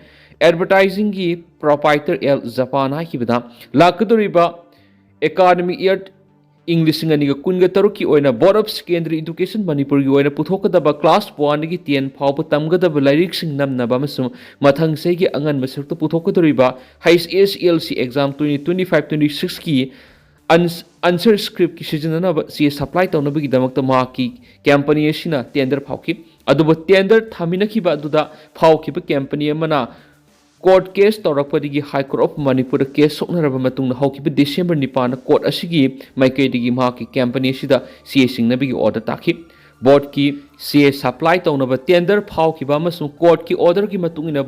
Advertising ꯒꯤ proprietor L ꯖꯄꯥꯟ ꯍꯥꯏꯈꯤꯕꯗ, ꯂꯥꯛꯀꯗꯧꯔꯤꯕ academic year ꯏꯪ ꯂꯤꯁꯤꯡ ꯑꯅꯤꯒ ꯀꯨꯟꯒ ꯇꯔꯨꯛꯀꯤ ꯑꯣꯏꯅ Board of Secondary Education ꯃꯅꯤꯄꯨꯔꯒꯤ ꯑꯣꯏꯅ ꯄꯨꯊꯣꯛꯀꯗꯕ class one ꯗꯒꯤ ten ꯐꯥꯎꯕ ꯇꯝꯒꯗꯕ ꯂꯥꯏꯔꯤꯛꯁꯤꯡ ꯅꯝꯅꯕ ꯑꯃꯁꯨꯡ ꯃꯊꯪ ꯆꯍꯤꯒꯤ ꯑꯉꯟꯕ ꯁꯔꯨꯛꯇ ꯄꯨꯊꯣꯛꯀꯗꯧꯔꯤꯕ H S L C exam twenty twenty five twenty six ꯀꯤ ans- answer script ꯀꯤ ꯁꯤꯖꯤꯟꯅꯅꯕ ꯆꯦ supply ꯇꯧꯅꯕꯒꯤꯗꯃꯛꯇ ꯃꯍꯥꯛꯀꯤ company ꯑꯁꯤꯅ tender ꯐꯥꯎꯈꯤ꯫ ꯑꯗꯨꯕꯨ tender ꯊꯥꯃꯤꯟꯅꯈꯤꯕ ꯑꯗꯨꯗ ꯐꯥꯎꯈꯤꯕ company ꯑꯃꯅ court case ꯇꯧꯔꯛꯄꯗꯒꯤ High Court of ꯃꯅꯤꯄꯨꯔꯗ case ꯁꯣꯛꯅꯔꯕ ꯃꯇꯨꯡꯗ ꯍꯧꯈꯤꯕ December ꯅꯤꯄꯥꯟꯗ court ꯑꯁꯤꯒꯤ ꯃꯥꯏꯀꯩꯗꯒꯤ ꯃꯍꯥꯛꯀꯤ company ꯑꯁꯤꯗ ꯆꯦ ꯁꯤꯡꯅꯕꯒꯤ order ꯇꯥꯈꯤ꯫ Board ꯀꯤ ꯆꯦ supply ꯇꯧꯅꯕ tender ꯐꯥꯎꯈꯤꯕ ꯑꯃꯁꯨꯡ court ꯀꯤ order ꯒꯤ ꯃꯇꯨꯡ ꯏꯟꯅ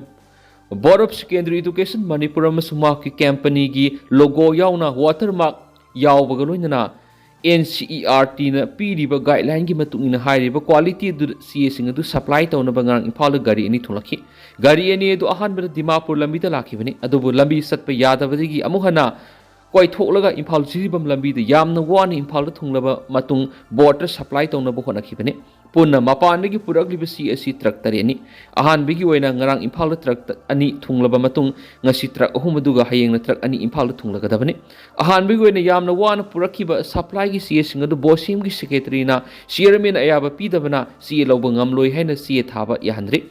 Board of Secondary Education Manipur ꯑꯃꯁꯨꯡ ꯃꯍꯥꯛꯀꯤ company ꯒꯤ logo ꯌꯥꯎꯅ watermark ꯌꯥꯎꯕꯒ ꯂꯣꯏꯅꯅ N C E R T ꯅ ꯄꯤꯔꯤꯕ guideline ꯒꯤ ꯃꯇꯨꯡ ꯏꯟꯅ ꯍꯥꯏꯔꯤꯕ quality ꯑꯗꯨ ꯆꯦꯁꯤꯡ ꯑꯗꯨ supply ꯇꯧꯅꯕ ꯉꯔꯥꯡ ꯏꯝꯐꯥꯜꯗ ꯒꯥꯔꯤ ꯑꯅꯤ ꯊꯨꯡꯂꯛꯈꯤ꯫ ꯒꯥꯔꯤ ꯑꯅꯤ ꯑꯗꯨ ꯑꯍꯥꯟꯕꯗ ꯗꯤꯃꯥꯄꯨꯔ ꯂꯝꯕꯤꯗ ꯂꯥꯛꯈꯤꯕꯅꯤ, ꯑꯗꯨꯕꯨ ꯂꯝꯕꯤ ꯆꯠꯄ ꯌꯥꯗꯕꯗꯒꯤ ꯑꯃꯨꯛ ꯍꯟꯅ ꯀꯣꯏꯊꯣꯛꯂꯒ ꯏꯝꯐꯥꯜ ꯖꯤꯔꯤꯕꯥꯝ ꯂꯝꯕꯤꯗ ꯌꯥꯝꯅ ꯋꯥꯅ ꯏꯝꯐꯥꯜꯗ ꯊꯨꯡꯂꯕ ꯃꯇꯨꯡ board ꯇ supply ꯇꯧꯅꯕ ꯍꯣꯠꯅꯈꯤꯕꯅꯤ꯫ ꯄꯨꯟꯅ ꯃꯄꯥꯟꯗꯒꯤ ꯄꯨꯔꯛꯂꯤꯕ ꯆꯦ ꯑꯁꯤ truck ꯇꯔꯦꯠꯅꯤ꯫ ꯑꯍꯥꯟꯕꯒꯤ ꯑꯣꯏꯅ ꯉꯔꯥꯡ ꯏꯝꯐꯥꯜꯗ truck ꯑꯅꯤ ꯊꯨꯡꯂꯕ ꯃꯇꯨꯡ ꯉꯁꯤ truck ꯑꯍꯨꯝ, ꯑꯗꯨꯒ ꯍꯌꯦꯡꯅ truck ꯑꯅꯤ ꯏꯝꯐꯥꯜꯗ ꯊꯨꯡꯂꯒꯗꯕꯅꯤ꯫ ꯑꯍꯥꯟꯕꯒꯤ ꯑꯣꯏꯅ ꯌꯥꯝꯅ ꯋꯥꯅ ꯄꯨꯔꯛꯈꯤꯕ supply ꯒꯤ ꯆꯦꯁꯤꯡ ꯑꯗꯨ ꯕꯣꯁꯦꯝꯒꯤ secretary ꯅ chairman ꯑꯌꯥꯕ ꯄꯤꯗꯕꯅ ꯆꯦ ꯂꯧꯕ ꯉꯝꯂꯣꯏ ꯍꯥꯏꯅ ꯆꯦ ꯊꯥꯕ ꯌꯥꯍꯟꯗ꯭ꯔꯤ꯫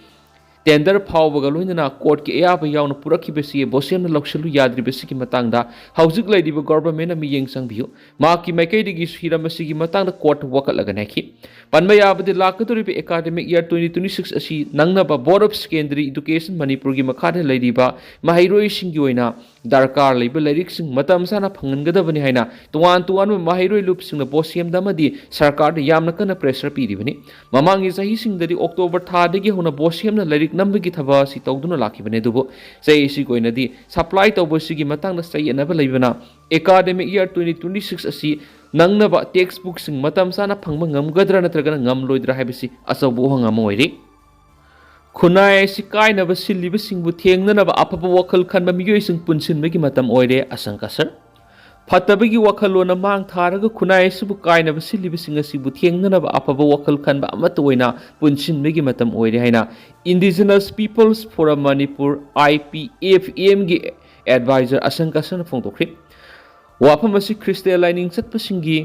Tender ꯐꯥꯎꯕꯒ ꯂꯣꯏꯅꯅ court ꯀꯤ ꯑꯌꯥꯕ ꯌꯥꯎꯅ ꯄꯨꯔꯛꯈꯤꯕ ꯆꯦ ꯕꯣꯁꯦꯝꯅ ꯂꯧꯁꯤꯜꯂꯨ ꯌꯥꯗ꯭ꯔꯤꯕꯁꯤꯒꯤ ꯃꯇꯥꯡꯗ ꯍꯧꯖꯤꯛ ꯂꯩꯔꯤꯕ government ꯅ ꯃꯤꯠꯌꯦꯡ ꯆꯪꯕꯤꯌꯨ꯫ ꯃꯍꯥꯛꯀꯤ ꯃꯥꯏꯀꯩꯗꯒꯤ ꯍꯤꯔꯝ ꯑꯁꯤꯒꯤ ꯃꯇꯥꯡꯗ court ꯇ ꯋꯥꯀꯠꯂꯒ ꯅꯩꯈꯤ꯫ ꯄꯟꯕ ꯌꯥꯕꯗꯤ, ꯂꯥꯛꯀꯗꯧꯔꯤꯕ academic year twenty twenty six ꯑꯁꯤ ꯅꯪꯅꯕ Board of Secondary Education ꯃꯅꯤꯄꯨꯔꯒꯤ ꯃꯈꯥꯗ ꯂꯩꯔꯤꯕ ꯃꯍꯩꯔꯣꯏꯁꯤꯡꯒꯤ ꯑꯣꯏꯅ ꯗꯔꯀꯥꯔ ꯂꯩꯕ ꯂꯥꯏꯔꯤꯛꯁꯤꯡ ꯃꯇꯝ ꯆꯥꯅ ꯐꯪꯍꯟꯒꯗꯕꯅꯤ ꯍꯥꯏꯅ ꯇꯣꯉꯥꯟ ꯇꯣꯉꯥꯟꯕ ꯃꯍꯩꯔꯣꯏ ꯂꯨꯞꯁꯤꯡꯅ ꯕꯣꯁꯦꯝꯗ ꯑꯃꯗꯤ ꯁꯔꯀꯥꯔꯗ ꯌꯥꯝꯅ ꯀꯟꯅ pressure ꯄꯤꯔꯤꯕꯅꯤ꯫ ꯃꯃꯥꯡꯒꯤ ꯆꯍꯤꯁꯤꯡꯗꯗꯤ October ꯊꯥꯗꯒꯤ ꯍꯧꯅ ꯕꯣꯁꯦꯝꯅ ꯂꯥꯏꯔꯤꯛ ꯅꯝꯕꯒꯤ ꯊꯕꯛ ꯑꯁꯤ ꯇꯧꯗꯨꯅ ꯂꯥꯛꯈꯤꯕꯅꯤ꯫ ꯑꯗꯨꯕꯨ ꯆꯍꯤ ꯑꯁꯤꯒꯤ ꯑꯣꯏꯅꯗꯤ supply ꯇꯧꯕ ꯑꯁꯤꯒꯤ ꯃꯇꯥꯡꯗ ꯆꯌꯦꯠꯅꯕ ꯂꯩꯕꯅ academic year twenty twenty six ꯑꯁꯤ ꯅꯪꯅꯕ textbookꯁꯤꯡ ꯃꯇꯝ ꯆꯥꯅ ꯐꯪꯕ ꯉꯝꯒꯗ꯭ꯔꯥ ꯅꯠꯇ꯭ꯔꯒꯅ ꯉꯝꯂꯣꯏꯗ꯭ꯔꯥ ꯍꯥꯏꯕꯁꯤ ꯑꯆꯧꯕ ꯋꯥꯍꯪ ꯑꯃ ꯑꯣꯏꯔꯤ꯫ ꯈꯨꯟꯅꯥꯏ ꯑꯁꯤ ꯀꯥꯏꯅꯕ ꯁꯤꯜꯂꯤꯕꯁꯤꯡꯕꯨ ꯊꯦꯡꯅꯅꯕ ꯑꯐꯕ ꯋꯥꯈꯜ ꯈꯟꯕ ꯃꯤꯑꯣꯏꯁꯤꯡ ꯄꯨꯟꯁꯤꯟꯕꯒꯤ ꯃꯇꯝ ꯑꯣꯏꯔꯦ, ꯑꯁꯪ ꯀꯁꯔ꯫ ꯐꯠꯇꯕꯒꯤ ꯋꯥꯈꯜꯂꯣꯟꯅ ꯃꯥꯡ ꯊꯥꯔꯒ ꯈꯨꯟꯅꯥꯏ ꯑꯁꯤꯕꯨ ꯀꯥꯏꯅꯕ ꯁꯤꯜꯂꯤꯕꯁꯤꯡ ꯑꯁꯤꯕꯨ ꯊꯦꯡꯅꯅꯕ ꯑꯐꯕ ꯋꯥꯈꯜ ꯈꯟꯕ ꯑꯃꯠꯇ ꯑꯣꯏꯅ ꯄꯨꯟꯁꯤꯟꯕꯒꯤ ꯃꯇꯝ ꯑꯣꯏꯔꯦ ꯍꯥꯏꯅ Indigenous Peoples Forum Manipur, I P F M ꯒꯤ advisor ꯑꯁꯪ ꯀꯁꯔꯅ ꯐꯣꯡꯗꯣꯛꯈ꯭ꯔꯤ꯫ ꯋꯥꯐꯝ ꯑꯁꯤ ꯈ꯭ꯔꯤꯁꯇꯤꯌꯥꯟ ꯂꯥꯏꯅꯤꯡ ꯆꯠꯄꯁꯤꯡꯒꯤ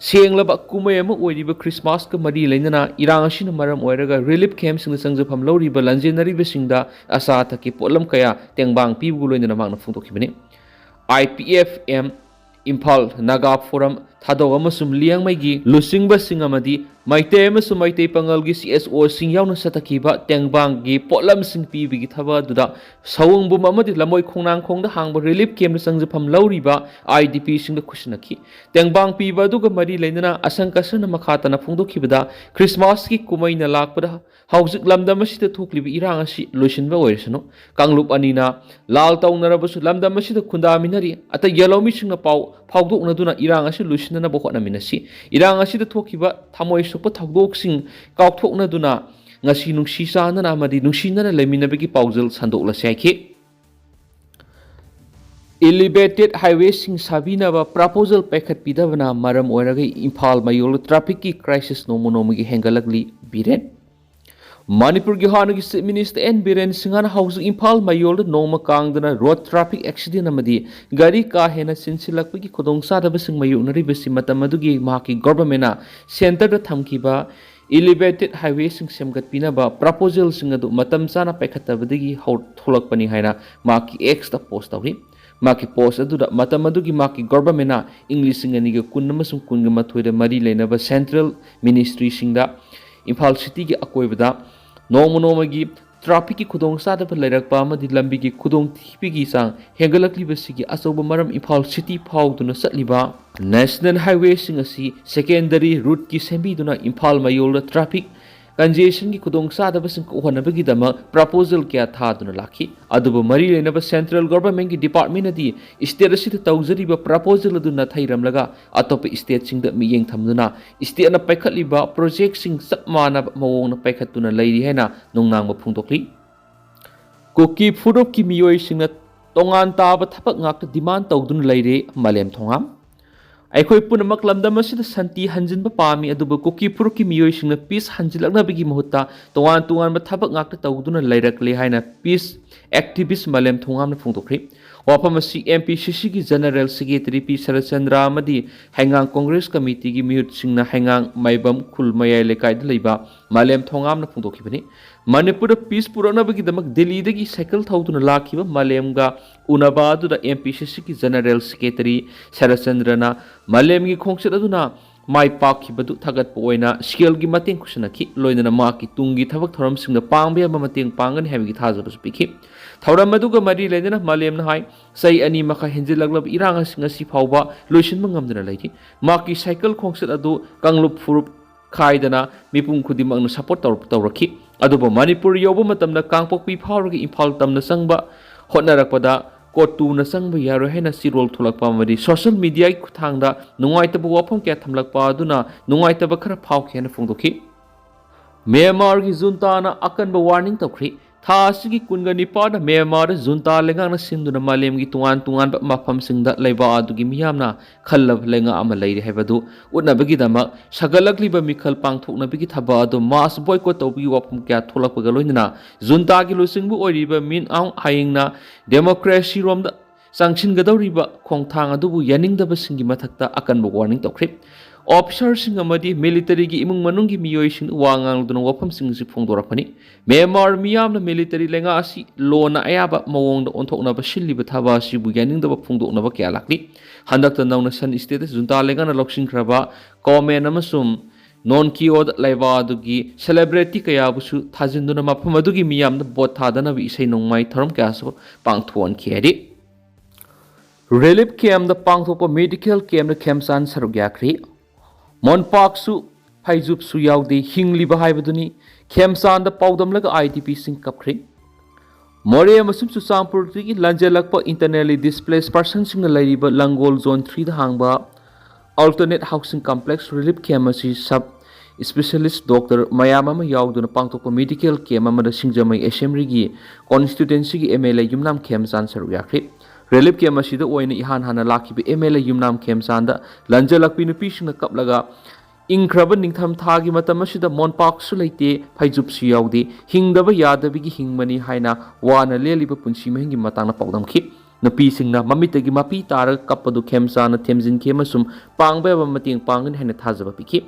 ꯁꯦꯡꯂꯕ ꯀꯨꯝꯍꯩ ꯑꯃ ꯑꯣꯏꯔꯤꯕ ꯈ꯭ꯔꯤꯁꯃꯥꯁꯀ ꯃꯔꯤ ꯂꯩꯅꯅ ꯏꯔꯥꯡ ꯑꯁꯤꯅ ꯃꯔꯝ ꯑꯣꯏꯔꯒ relief campꯁꯤꯡꯗ ꯆꯪꯖꯐꯝ ꯂꯧꯔꯤꯕ ꯂꯥꯟꯖꯦꯟꯅꯔꯤꯕꯁꯤꯡꯗ ꯑꯆꯥ ꯑꯊꯛꯀꯤ ꯄꯣꯠꯂꯝ ꯀꯌꯥ ꯇꯦꯡꯕꯥꯡ ꯄꯤꯕꯒ ꯂꯣꯏꯅꯅ ꯃꯍꯥꯛꯅ ꯐꯣꯡꯗꯣꯛꯈꯤꯕꯅꯤ꯫ I P F M, Imphal Naga forum, ꯊꯥꯗꯧ ꯑꯃꯁꯨꯡ ꯂꯤꯌꯥꯡꯃꯩꯒꯤ ꯂꯨꯆꯤꯡꯕꯁꯤꯡ ꯑꯃꯗꯤ ꯃꯩꯇꯩ ꯑꯃꯁꯨꯡ ꯃꯩꯇꯩ ꯄꯥꯉꯜꯒꯤ C S Oꯁꯤꯡ ꯌꯥꯎꯅ ꯆꯠꯊꯈꯤꯕ ꯇꯦꯡꯕꯥꯡꯒꯤ ꯄꯣꯠꯂꯝꯁꯤꯡ ꯄꯤꯕꯒꯤ ꯊꯕꯛ ꯑꯗꯨꯗ ꯁꯋꯣꯡꯕꯨꯝ ꯑꯃꯗꯤ ꯂꯝꯃꯣꯏ ꯈꯣꯡꯅꯥꯡꯈꯣꯡꯗ ꯍꯥꯡꯕ relief campꯇ ꯆꯪꯖꯐꯝ ꯂꯧꯔꯤꯕ I D Pꯁꯤꯡꯗ ꯈꯨꯠꯁꯤꯟꯅꯈꯤ꯫ ꯇꯦꯡꯕꯥꯡ ꯄꯤꯕ ꯑꯗꯨꯒ ꯃꯔꯤ ꯂꯩꯅꯅ ꯑꯁꯪ ꯀꯁꯔꯅ ꯃꯈꯥ ꯇꯥꯅ ꯐꯣꯡꯗꯣꯛꯈꯤꯕꯗ, ꯈ꯭ꯔꯤꯁꯃꯥꯁꯀꯤ ꯀꯨꯝꯍꯩꯅ ꯂꯥꯛꯄꯗ ꯍꯧꯖꯤꯛ ꯂꯝꯗꯝ ꯑꯁꯤꯗ ꯊꯣꯛꯂꯤꯕ ꯏꯔꯥꯡ ꯑꯁꯤ ꯂꯣꯏꯁꯤꯟꯕ ꯑꯣꯏꯔꯁꯅꯨ꯫ ꯀꯥꯡꯂꯨꯞ ꯑꯅꯤꯅ ꯂꯥꯜ ꯇꯧꯅꯔꯕꯁꯨ ꯂꯝꯗꯝ ꯑꯁꯤꯗ ꯈꯨꯟꯗꯥꯃꯤꯟꯅꯔꯤ꯫ ꯑꯇꯩ ꯌꯦꯜꯍꯧꯃꯤꯁꯤꯡꯅ ꯄꯥꯎ ꯐꯥꯎꯗꯣꯛꯅꯗꯨꯅ ꯏꯔꯥꯡ ꯑꯁꯤ ꯂꯣꯏꯁꯤꯟꯅꯅꯕ ꯍꯣꯠꯅꯃꯤꯟꯅꯁꯤ꯫ ꯏꯔꯥꯡ ꯑꯁꯤꯗ ꯊꯣꯛꯈꯤꯕ ꯊꯃꯣꯏ ꯁꯣꯛꯄ ꯊꯧꯗꯣꯛꯁꯤꯡ ꯀꯥꯎꯊꯣꯛꯅꯗꯨꯅ ꯉꯁꯤ ꯅꯨꯡꯁꯤ ꯆꯥꯟꯅꯅ ꯑꯃꯗꯤ ꯅꯨꯡꯁꯤꯅꯅ ꯂꯩꯃꯤꯟꯅꯕꯒꯤ ꯄꯥꯎꯖꯦꯜ ꯁꯟꯗꯣꯛꯂꯁꯤ ꯍꯥꯏꯈꯤ꯫ Elevated highwayꯁꯤꯡ ꯁꯥꯕꯤꯅꯕ proposal ꯄꯥꯏꯈꯠꯄꯤꯗꯕꯅ ꯃꯔꯝ ꯑꯣꯏꯔꯒ ꯏꯝꯐꯥꯜ ꯃꯌꯣꯜꯗ trafficꯀꯤ crisis ꯅꯣꯡꯃ ꯅꯣꯡꯃꯒꯤ ꯍꯦꯟꯒꯠꯂꯛꯂꯤ꯫ ꯕꯤꯔꯦꯟ꯫ ꯃꯅꯤꯄꯨꯔꯒꯤ ꯍꯥꯟꯅꯒꯤ Chief Minister N ꯕꯤꯔꯦꯟ ꯁꯤꯡꯍꯅ ꯍꯧꯖꯤꯛ ꯏꯝꯐꯥꯜ ꯃꯌꯣꯜꯗ ꯅꯣꯡꯃ ꯀꯥꯡꯗꯅ road traffic accident ꯑꯃꯗꯤ ꯒꯥꯔꯤ ꯀꯥ ꯍꯦꯟꯅ ꯆꯦꯟꯁꯤꯜꯂꯛꯄꯒꯤ ꯈꯨꯗꯣꯡꯆꯥꯗꯕꯁꯤꯡ ꯃꯥꯌꯣꯛꯅꯔꯤꯕꯁꯤ ꯃꯇꯝ ꯑꯗꯨꯒꯤ ꯃꯍꯥꯛꯀꯤ governmentꯅ centreꯗ ꯊꯝꯈꯤꯕ elevated highwayꯁꯤꯡ ꯁꯦꯝꯒꯠꯄꯤꯅꯕ proposalꯁꯤꯡ ꯑꯗꯨ ꯃꯇꯝ ꯆꯥꯅ ꯄꯥꯏꯈꯠꯇꯕꯗꯒꯤ ꯍꯧ-, ꯊꯣꯛꯂꯛꯄꯅꯤ ꯍꯥꯏꯅ ꯃꯍꯥꯛꯀꯤ Xꯇ post ꯇꯧꯔꯤ꯫ ꯃꯍꯥꯛꯀꯤ post ꯑꯗꯨꯗ ꯃꯇꯝ ꯑꯗꯨꯒꯤ ꯃꯍꯥꯛꯀꯤ governmentꯅ ꯏꯪ ꯂꯤꯁꯤꯡ ꯑꯅꯤꯒ ꯀꯨꯟ ꯑꯃꯁꯨꯡ ꯀꯨꯟꯒ ꯃꯥꯊꯣꯏꯗ ꯃꯔꯤ ꯂꯩꯅꯕ central ministryꯁꯤꯡꯗ ꯏꯝꯐꯥꯜ cityꯒꯤ ꯑꯀꯣꯏꯕꯗ ꯅꯣꯡꯃ ꯅꯣꯡꯃꯒꯤ trafficꯀꯤ ꯈꯨꯗꯣꯡꯆꯥꯗꯕ ꯂꯩꯔꯛꯄ ꯑꯃꯗꯤ ꯂꯝꯕꯤꯒꯤ ꯈꯨꯗꯣꯡꯊꯤꯕꯒꯤ ꯆꯥꯡ ꯍꯦꯟꯒꯠꯂꯛꯂꯤꯕꯁꯤꯒꯤ ꯑꯆꯧꯕ ꯃꯔꯝ ꯏꯝꯐꯥꯜ city ꯐꯥꯎꯗꯨꯅ ꯆꯠꯂꯤꯕ national highwayꯁꯤꯡ ꯑꯁꯤ secondary routeꯀꯤ ꯁꯦꯝꯕꯤꯗꯨꯅ ꯏꯝꯐꯥꯜ ꯃꯌꯣꯜꯗ traffic ꯀꯟꯖꯦꯁꯟꯒꯤ ꯈꯨꯗꯣꯡꯆꯥꯗꯕꯁꯤꯡ ꯀꯣꯛꯍꯟꯅꯕꯒꯤꯗꯃꯛ ꯄ꯭ꯔꯄꯣꯖꯦꯜ ꯀꯌꯥ ꯊꯥꯗꯨꯅ ꯂꯥꯛꯈꯤ꯫ ꯑꯗꯨꯕꯨ ꯃꯔꯤ ꯂꯩꯅꯕ ꯁꯦꯟꯇ꯭ꯔꯦꯜ ꯒꯣꯚꯔꯟꯃꯦꯟꯠꯀꯤ ꯗꯤꯄꯥꯔꯠꯃꯦꯟꯠꯅꯗꯤ ꯁ꯭ꯇꯦꯠ ꯑꯁꯤꯗ ꯇꯧꯖꯔꯤꯕ ꯄ꯭ꯔꯄꯣꯖꯦꯜ ꯑꯗꯨ ꯅꯥꯊꯩꯔꯝꯂꯒ ꯑꯇꯣꯞꯄ ꯁ꯭ꯇꯦꯠꯁꯤꯡꯗ ꯃꯤꯠꯌꯦꯡ ꯊꯝꯗꯨꯅ ꯁ꯭ꯇꯦꯠꯅ ꯄꯥꯏꯈꯠꯂꯤꯕ ꯄ꯭ꯔꯣꯖꯦꯛꯁꯤꯡ ꯆꯞ ꯃꯥꯟꯅꯕ ꯃꯑꯣꯡꯗ ꯄꯥꯏꯈꯠꯇꯨꯅ ꯂꯩꯔꯤ ꯍꯥꯏꯅ ꯅꯨꯡꯅꯥꯡꯕ ꯐꯣꯡꯗꯣꯛꯂꯤ꯫ ꯀꯨꯀꯤ ꯐꯨꯔꯨꯞꯀꯤ ꯃꯤꯑꯣꯏꯁꯤꯡꯅ ꯇꯣꯉꯥꯟ ꯇꯥꯕ ꯊꯕꯛ ꯉꯥꯛꯇ ꯗꯤꯃꯥꯟ ꯇꯧꯗꯨꯅ ꯂꯩꯔꯦ, ꯃꯥꯂꯦꯝ ꯊꯣꯉꯥꯝ꯫ ꯑꯩꯈꯣꯏ ꯄꯨꯝꯅꯃꯛ ꯂꯝꯗꯝ ꯑꯁꯤꯗ ꯁꯥꯟꯇꯤ ꯍꯟꯖꯤꯟꯕ ꯄꯥꯝꯃꯤ, ꯑꯗꯨꯕꯨ ꯀꯨꯀꯤ ꯐꯨꯔꯨꯞꯀꯤ ꯃꯤꯑꯣꯏꯁꯤꯡꯅ ꯄꯤꯁ ꯍꯟꯖꯤꯜꯂꯛꯅꯕꯒꯤ ꯃꯍꯨꯠꯇ ꯇꯣꯉꯥꯟ ꯇꯣꯉꯥꯟꯕ ꯊꯕꯛ ꯉꯥꯛꯇ ꯇꯧꯗꯨꯅ ꯂꯩꯔꯛꯂꯦ ꯍꯥꯏꯅ ꯄꯤꯁ ꯑꯦꯛꯇꯤꯚꯤꯁ ꯃꯥꯂꯦꯝ ꯊꯣꯉꯥꯝꯅ ꯐꯣꯡꯗꯣꯛꯈ꯭ꯔꯤ꯫ ꯋꯥꯐꯝ ꯑꯁꯤ ꯑꯦꯝ ꯄꯤ ꯁꯤ ꯁꯤꯒꯤ ꯖꯦꯅꯔꯦꯜ ꯁꯦꯀ꯭ꯔꯦꯇꯔꯤ ꯄꯤ ꯁꯔꯠꯆꯟꯗ꯭ꯔ ꯑꯃꯗꯤ ꯍꯩꯉꯥꯡ ꯀꯣꯡꯒ꯭ꯔꯦꯁ ꯀꯃꯤꯇꯤꯒꯤ ꯃꯤꯍꯨꯠꯁꯤꯡꯅ ꯍꯩꯉꯥꯡ ꯃꯥꯏꯕꯝ ꯈꯨꯜ ꯃꯌꯥꯏ ꯂꯩꯀꯥꯏꯗ ꯂꯩꯕ ꯃꯥꯂꯦꯝ ꯊꯣꯉꯥꯝꯅ ꯐꯣꯡꯗꯣꯛꯈꯤꯕꯅꯤ꯫ ꯃꯅꯤꯄꯨꯔꯗ ꯄꯤꯁ ꯄꯨꯔꯛꯅꯕꯒꯤꯗꯃꯛ ꯗꯤꯜꯂꯤꯗꯒꯤ ꯁꯥꯏꯀꯜ ꯊꯧꯗꯨꯅ ꯂꯥꯛꯈꯤꯕ ꯃꯥꯂꯦꯝꯒ ꯎꯅꯕ ꯑꯗꯨꯗ ꯑꯦꯝ ꯄꯤ ꯁꯤ ꯁꯤꯒꯤ ꯖꯦꯅꯔꯦꯜ ꯁꯦꯀ꯭ꯔꯦꯇꯔꯤ ꯁꯔꯠꯆꯟꯗ꯭ꯔꯅ ꯃꯥꯂꯦꯝꯒꯤ ꯈꯣꯡꯆꯠ ꯑꯗꯨꯅ ꯃꯥꯏ ꯄꯥꯛꯈꯤꯕꯗꯨ ꯊꯥꯒꯠꯄ ꯑꯣꯏꯅ ꯁꯦꯜꯒꯤ ꯃꯇꯦꯡ ꯈꯨꯠꯁꯟꯅꯈꯤ꯫ ꯂꯣꯏꯅꯅ ꯃꯍꯥꯛꯀꯤ ꯇꯨꯡꯒꯤ ꯊꯕꯛ ꯊꯧꯔꯝꯁꯤꯡꯗ ꯄꯥꯡꯕ ꯌꯥꯕ ꯃꯇꯦꯡ ꯄꯥꯡꯒꯅꯤ ꯍꯥꯏꯕꯒꯤ ꯊꯥꯖꯕꯁꯨ ꯄꯤꯈꯤ꯫ ꯊꯧꯔꯝ ꯑꯗꯨꯒ ꯃꯔꯤ ꯂꯩꯅꯅ ꯃꯥꯂꯦꯝꯅ ꯍꯥꯏ, ꯆꯍꯤ ꯑꯅꯤ ꯃꯈꯥꯏ ꯍꯦꯟꯖꯤꯜꯂꯛꯂꯕ ꯏꯔꯥꯡ ꯑꯁꯤ ꯉꯁꯤ ꯐꯥꯎꯕ ꯂꯣꯏꯁꯤꯟꯕ ꯉꯝꯗꯅ ꯂꯩꯔꯤ꯫ ꯃꯍꯥꯛꯀꯤ ꯁꯥꯏꯀꯜ ꯈꯣꯡꯆꯠ ꯑꯗꯨ ꯀꯥꯡꯂꯨꯞ ꯐꯨꯔꯨꯞ ꯈꯥꯏꯗꯅ ꯃꯤꯄꯨꯝ ꯈꯨꯗꯤꯡꯃꯛꯅ ꯁꯄꯣꯔꯠ ꯇꯧꯔ-, ꯇꯧꯔꯛꯈꯤ꯫ ꯑꯗꯨꯕꯨ ꯃꯅꯤꯄꯨꯔ ꯌꯧꯕ ꯃꯇꯝꯗ ꯀꯥꯡꯄꯣꯛꯄꯤ ꯐꯥꯎꯔꯒ ꯏꯝꯐꯥꯜ ꯇꯝꯅ ꯆꯪꯕ ꯍꯣꯠꯅꯔꯛꯄꯗ ꯀꯣꯇꯨꯅ ꯆꯪꯕ ꯌꯥꯔꯣꯏ ꯍꯥꯏꯅ ꯆꯤꯔꯣꯜ ꯊꯣꯛꯂꯛꯄ ꯑꯃꯗꯤ ꯁꯣꯁꯤꯌꯦꯜ ꯃꯤꯗꯤꯌꯥꯒꯤ ꯈꯨꯠꯊꯥꯡꯗ ꯅꯨꯡꯉꯥꯏꯇꯕ ꯋꯥꯐꯝ ꯀꯌꯥ ꯊꯝꯂꯛꯄ ꯑꯗꯨꯅ ꯅꯨꯡꯉꯥꯏꯇꯕ ꯈꯔ ꯐꯥꯎꯈꯤ ꯍꯥꯏꯅ ꯐꯣꯡꯗꯣꯛꯈꯤ꯫ ꯃ꯭ꯌꯥꯟꯃꯥꯔꯒꯤ ꯖꯨꯟꯇꯥꯅ ꯑꯀꯟꯕ ꯋꯥꯔꯅꯤꯡ ꯇꯧꯈ꯭ꯔꯤ꯫ ꯊꯥ ꯑꯁꯤꯒꯤ ꯀꯨꯟꯒ ꯅꯤꯄꯥꯟꯗ ꯃ꯭ꯌꯥꯟꯃꯥꯔꯗ ꯖꯨꯟꯇꯥ ꯂꯩꯉꯥꯛꯅ ꯁꯤꯟꯗꯨꯅ ꯃꯥꯂꯦꯝꯒꯤ ꯇꯣꯉꯥꯟ ꯇꯣꯉꯥꯟꯕ ꯃꯐꯝꯁꯤꯡꯗ ꯂꯩꯕꯥꯛ ꯑꯗꯨꯒꯤ ꯃꯤꯌꯥꯝꯅ ꯈꯜꯂꯕ ꯂꯩꯉꯥꯛ ꯑꯃ ꯂꯩꯔꯤ ꯍꯥꯏꯕꯗꯨ ꯎꯠꯅꯕꯒꯤꯗꯃꯛ ꯁꯥꯒꯠꯂꯛꯂꯤꯕ ꯃꯤꯈꯜ ꯄꯥꯡꯊꯣꯛꯅꯕꯒꯤ ꯊꯕꯛ ꯑꯗꯨ ꯃꯥꯁ ꯕꯣꯏꯀꯣꯠ ꯇꯧꯕꯒꯤ ꯋꯥꯐꯝ ꯀꯌꯥ ꯊꯣꯛꯂꯛꯄꯒ ꯂꯣꯏꯅꯅ ꯖꯨꯟꯇꯥꯒꯤ ꯂꯨꯆꯤꯡꯕ ꯑꯣꯏꯔꯤꯕ ꯃꯤꯟ ꯑꯥꯎꯡ ꯍꯥꯌꯤꯡꯅ ꯗꯦꯃꯣꯀ꯭ꯔꯦꯁꯤꯔꯣꯝꯗ ꯆꯪꯁꯤꯟꯒꯗꯧꯔꯤꯕ ꯈꯣꯡꯊꯥꯡ ꯑꯗꯨꯕꯨ ꯌꯥꯅꯤꯡꯗꯕꯁꯤꯡꯒꯤ ꯃꯊꯛꯇ ꯑꯀꯟꯕ ꯋꯥꯔꯅꯤꯡ ꯇꯧꯈ꯭ꯔꯤ꯫ ꯑꯣꯐꯤꯁꯥꯔꯁꯤꯡ ꯑꯃꯗꯤ ꯃꯤꯂꯤꯇꯔꯤꯒꯤ ꯏꯃꯨꯡ ꯃꯅꯨꯡꯒꯤ ꯃꯤꯑꯣꯏꯁꯤꯡ ꯋꯥ ꯉꯥꯡꯂꯗꯨꯅ ꯋꯥꯐꯝꯁꯤꯡ ꯑꯁꯤ ꯐꯣꯡꯗꯣꯔꯛꯄꯅꯤ꯫ ꯃ꯭ꯌꯥꯟꯃꯥꯔ ꯃꯤꯌꯥꯝꯅ ꯃꯤꯂꯤꯇꯔꯤ ꯂꯩꯉꯥꯛ ꯑꯁꯤ ꯂꯣꯟꯅ ꯑꯌꯥꯕ ꯃꯑꯣꯡꯗ ꯑꯣꯟꯊꯣꯛꯅꯕ ꯁꯤꯜꯂꯤꯕ ꯊꯕꯛ ꯑꯁꯤꯕꯨ ꯌꯥꯅꯤꯡꯗꯕ ꯐꯣꯡꯗꯣꯛꯅꯕ ꯀꯌꯥ ꯂꯥꯛꯂꯤ꯫ ꯍꯟꯗꯛꯇ ꯅꯧꯅ ꯁꯟ ꯁ꯭ꯇꯦꯠꯇ ꯖꯨꯟꯇꯥ ꯂꯩꯉꯥꯛꯅ ꯂꯧꯁꯤꯟꯈ꯭ꯔꯕ ꯀꯣꯃꯦꯟ ꯑꯃꯁꯨꯡ ꯅꯣꯟꯀꯤꯌꯣꯗ ꯂꯩꯕꯥꯛ ꯑꯗꯨꯒꯤ ꯁꯦꯂꯦꯕ꯭ꯔꯤꯇꯤ ꯀꯌꯥꯕꯨꯁꯨ ꯊꯥꯖꯤꯟꯗꯨꯅ ꯃꯐꯝ ꯑꯗꯨꯒꯤ ꯃꯤꯌꯥꯝꯗ ꯚꯣꯠ ꯊꯥꯗꯅꯕ ꯏꯁꯩ ꯅꯣꯡꯃꯥꯏ ꯊꯧꯔꯝ ꯀꯌꯥꯁꯨ ꯄꯥꯡꯊꯣꯛꯍꯟꯈꯤ ꯍꯥꯏꯔꯤ꯫ ꯔꯤꯂꯤꯐ ꯀꯦꯝꯞꯇ ꯄꯥꯡꯊꯣꯛꯄ ꯃꯦꯗꯤꯀꯦꯜ ꯀꯦꯝꯞꯇ ꯈꯦꯝꯆꯥꯟ ꯁꯔꯨꯛ ꯌꯥꯈ꯭ꯔꯤ꯫ ꯃꯣꯟꯄꯥꯛꯁꯨ ꯐꯩꯖꯨꯞꯁꯨ ꯌꯥꯎꯗꯦ, ꯍꯤꯡꯂꯤꯕ ꯍꯥꯏꯕꯗꯨꯅꯤ꯫ ꯈꯦꯝꯆꯥꯟꯗ ꯄꯥꯎꯗꯝꯂꯒ ꯑꯥꯏ ꯗꯤ ꯄꯤꯁꯤꯡ ꯀꯞꯈ꯭ꯔꯦ꯫ ꯃꯣꯔꯦ ꯑꯃꯁꯨꯡ ꯆꯨꯔꯆꯥꯟꯄꯨꯔꯗꯒꯤ ꯂꯥꯟꯖꯦꯜꯂꯛꯄ internally displaced personꯁꯤꯡꯅ ꯂꯩꯔꯤꯕ ꯂꯪꯒꯣꯜ Zone threeꯗ ꯍꯥꯡꯕ Alternate Housing Complex relief camp ꯑꯁꯤ sub specialist doctor ꯃꯌꯥꯝ ꯑꯃ ꯌꯥꯎꯗꯨꯅ ꯄꯥꯡꯊꯣꯛꯄ medical camp ꯑꯃꯗ ꯁꯤꯡꯖꯃꯩ Assemblyꯒꯤ constituencyꯒꯤ M L A ꯌꯨꯝꯅꯥꯝ ꯈꯦꯝꯆꯥꯟ ꯁꯔꯨꯛ ꯌꯥꯈ꯭ꯔꯦ꯫ Relief camp ꯑꯁꯤꯗ ꯑꯣꯏꯅ ꯏꯍꯥꯟ ꯍꯥꯟꯅ ꯂꯥꯛꯈꯤꯕ M L A ꯌꯨꯝꯅꯥꯝ ꯈꯦꯝꯆꯥꯟꯗ ꯂꯥꯟꯖꯦꯜꯂꯛꯄꯤ ꯅꯨꯄꯤꯁꯤꯡꯅ ꯀꯞꯂꯒ ꯏꯪꯈ꯭ꯔꯕ ꯅꯤꯡꯊꯝ ꯊꯥꯒꯤ ꯃꯇꯝ ꯑꯁꯤꯗ ꯃꯣꯟꯄꯥꯛꯁꯨ ꯂꯩꯇꯦ, ꯐꯩꯖꯨꯞꯁꯨ ꯌꯥꯎꯗꯦ, ꯍꯤꯡꯗꯕ ꯌꯥꯗꯕꯒꯤ ꯍꯤꯡꯕꯅꯤ ꯍꯥꯏꯅ ꯋꯥꯅ ꯂꯦꯜꯂꯤꯕ ꯄꯨꯟꯁꯤ ꯃꯍꯤꯡꯒꯤ ꯃꯇꯥꯡꯗ ꯄꯥꯎꯗꯝꯈꯤ꯫ ꯅꯨꯄꯤꯁꯤꯡꯅ ꯃꯃꯤꯠꯇꯒꯤ ꯃꯄꯤ ꯇꯥꯔꯒ ꯀꯞꯄꯗꯨ ꯈꯦꯝꯆꯥꯟꯅ ꯊꯦꯝꯖꯤꯟꯈꯤ ꯑꯃꯁꯨꯡ ꯄꯥꯡꯕ ꯌꯥꯕ ꯃꯇꯦꯡ ꯄꯥꯡꯒꯅꯤ ꯍꯥꯏꯅ ꯊꯥꯖꯕ ꯄꯤꯈꯤ꯫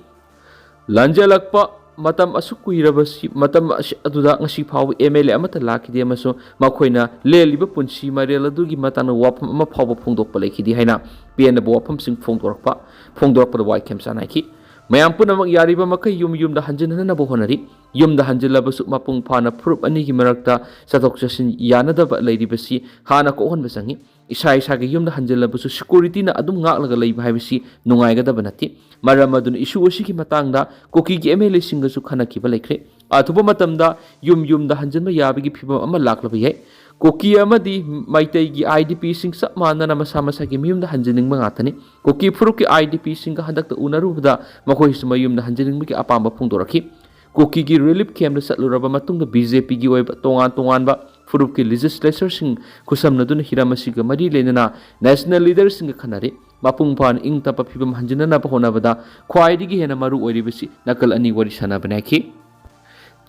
ꯂꯥꯟꯖꯦꯜꯂꯛꯄ ꯃꯇꯝ ꯑꯁꯨꯛ ꯀꯨꯏꯔꯕꯁꯤ, ꯃꯇꯝ ꯑꯁꯤ ꯑꯗꯨꯗ ꯉꯁꯤ ꯐꯥꯎꯕ M L A ꯑꯃꯠꯇ ꯂꯥꯛꯈꯤꯗꯦ ꯑꯃꯁꯨꯡ ꯃꯈꯣꯏꯅ ꯂꯦꯜꯂꯤꯕ ꯄꯨꯟꯁꯤ ꯃꯔꯦꯜ ꯑꯗꯨꯒꯤ ꯃꯇꯥꯡꯗ ꯋꯥꯐꯝ ꯑꯃ ꯐꯥꯎꯕ ꯐꯣꯡꯗꯣꯛꯄ ꯂꯩꯈꯤꯗꯦ ꯍꯥꯏꯅ ꯄꯦꯟꯗꯕ ꯋꯥꯐꯝꯁꯤꯡ ꯐꯣꯡꯗꯣꯔꯛꯄ, ꯐꯣꯡꯗꯣꯔꯛꯄꯗ ꯋꯥꯏ ꯈꯦꯝꯆꯥꯟ ꯍꯥꯏꯈꯤ꯫ ꯃꯌꯥꯝ ꯄꯨꯝꯅꯃꯛ ꯌꯥꯔꯤꯕ ꯃꯈꯩ ꯌꯨꯝ ꯌꯨꯝꯗ ꯍꯟꯖꯤꯟꯅꯅꯕ ꯍꯣꯠꯅꯔꯤ꯫ ꯌꯨꯝꯗ ꯍꯟꯖꯤꯜꯂꯕꯁꯨ ꯃꯄꯨꯡ ꯐꯥꯅ ꯐꯨꯔꯨꯞ ꯑꯅꯤꯒꯤ ꯃꯔꯛꯇ ꯆꯠꯊꯣꯛ ꯆꯠꯁꯤꯟ ꯌꯥꯅꯗꯕ ꯂꯩꯔꯤꯕꯁꯤ ꯍꯥꯟꯅ ꯀꯣꯛꯍꯟꯕ ꯆꯪꯏ꯫ ꯏꯁꯥ ꯏꯁꯥꯒꯤ ꯌꯨꯝꯗ ꯍꯟꯖꯤꯜꯂꯕꯁꯨ securityꯅ ꯑꯗꯨꯝ ꯉꯥꯛꯂꯒ ꯂꯩꯕ ꯍꯥꯏꯕꯁꯤ ꯅꯨꯡꯉꯥꯏꯒꯗꯕ ꯅꯠꯇꯦ꯫ ꯃꯔꯝ ꯑꯗꯨꯅ issue ꯑꯁꯤꯒꯤ ꯃꯇꯥꯡꯗ ꯀꯨꯀꯤꯒꯤ M L Aꯁꯤꯡꯒꯁꯨ ꯈꯟꯅꯈꯤꯕ ꯂꯩꯈ꯭ꯔꯦ꯫ ꯑꯊꯨꯕ ꯃꯇꯝꯗ ꯌꯨꯝ ꯌꯨꯝꯗ ꯍꯟꯖꯤꯟꯕ ꯌꯥꯕꯒꯤ ꯐꯤꯚꯝ ꯑꯃ ꯂꯥꯛꯂꯕ ꯌꯥꯏ꯫ ꯀꯨꯀꯤ ꯑꯃꯗꯤ ꯃꯩꯇꯩꯒꯤ I D Pꯁꯤꯡ ꯆꯞ ꯃꯥꯟꯅꯅ ꯃꯁꯥ ꯃꯁꯥꯒꯤ ꯃꯌꯨꯝꯗ ꯍꯟꯖꯤꯟꯅꯤꯡꯕ ꯉꯥꯛꯇꯅꯤ꯫ ꯀꯨꯀꯤ ꯐꯨꯔꯨꯞꯀꯤ I D Pꯁꯤꯡꯒ ꯍꯟꯗꯛꯇ ꯎꯅꯔꯨꯕꯗ ꯃꯈꯣꯏꯁꯨ ꯃꯌꯨꯝꯗ ꯍꯟꯖꯤꯟꯅꯤꯡꯕꯒꯤ ꯑꯄꯥꯝꯕ ꯐꯣꯡꯗꯣꯔꯛꯈꯤ꯫ ꯀꯨꯀꯤꯒꯤ relief campꯇ ꯆꯠꯂꯨꯔꯕ ꯃꯇꯨꯡꯗ B J Pꯒꯤ ꯑꯣꯏꯕ ꯇꯣꯉꯥꯟ ꯇꯣꯉꯥꯟꯕ ꯐꯨꯔꯨꯞꯀꯤ legislatureꯁꯤꯡ ꯈꯨꯠꯁꯝꯅꯗꯨꯅ ꯍꯤꯔꯝ ꯑꯁꯤꯒ ꯃꯔꯤ ꯂꯩꯅꯅ national leaderꯁꯤꯡꯒ ꯈꯟꯅꯔꯤ꯫ ꯃꯄꯨꯡ ꯐꯥꯅ ꯏꯪ ꯇꯞꯄ ꯐꯤꯕꯝ ꯍꯟꯖꯤꯟꯅꯅꯕ ꯍꯣꯠꯅꯕꯗ ꯈ꯭ꯋꯥꯏꯗꯒꯤ ꯍꯦꯟꯅ ꯃꯔꯨ ꯑꯣꯏꯔꯤꯕꯁꯤ ꯅꯥꯀꯜ ꯑꯅꯤ ꯋꯥꯔꯤ ꯁꯥꯟꯅꯕꯅꯤ ꯍꯥꯏꯈꯤ꯫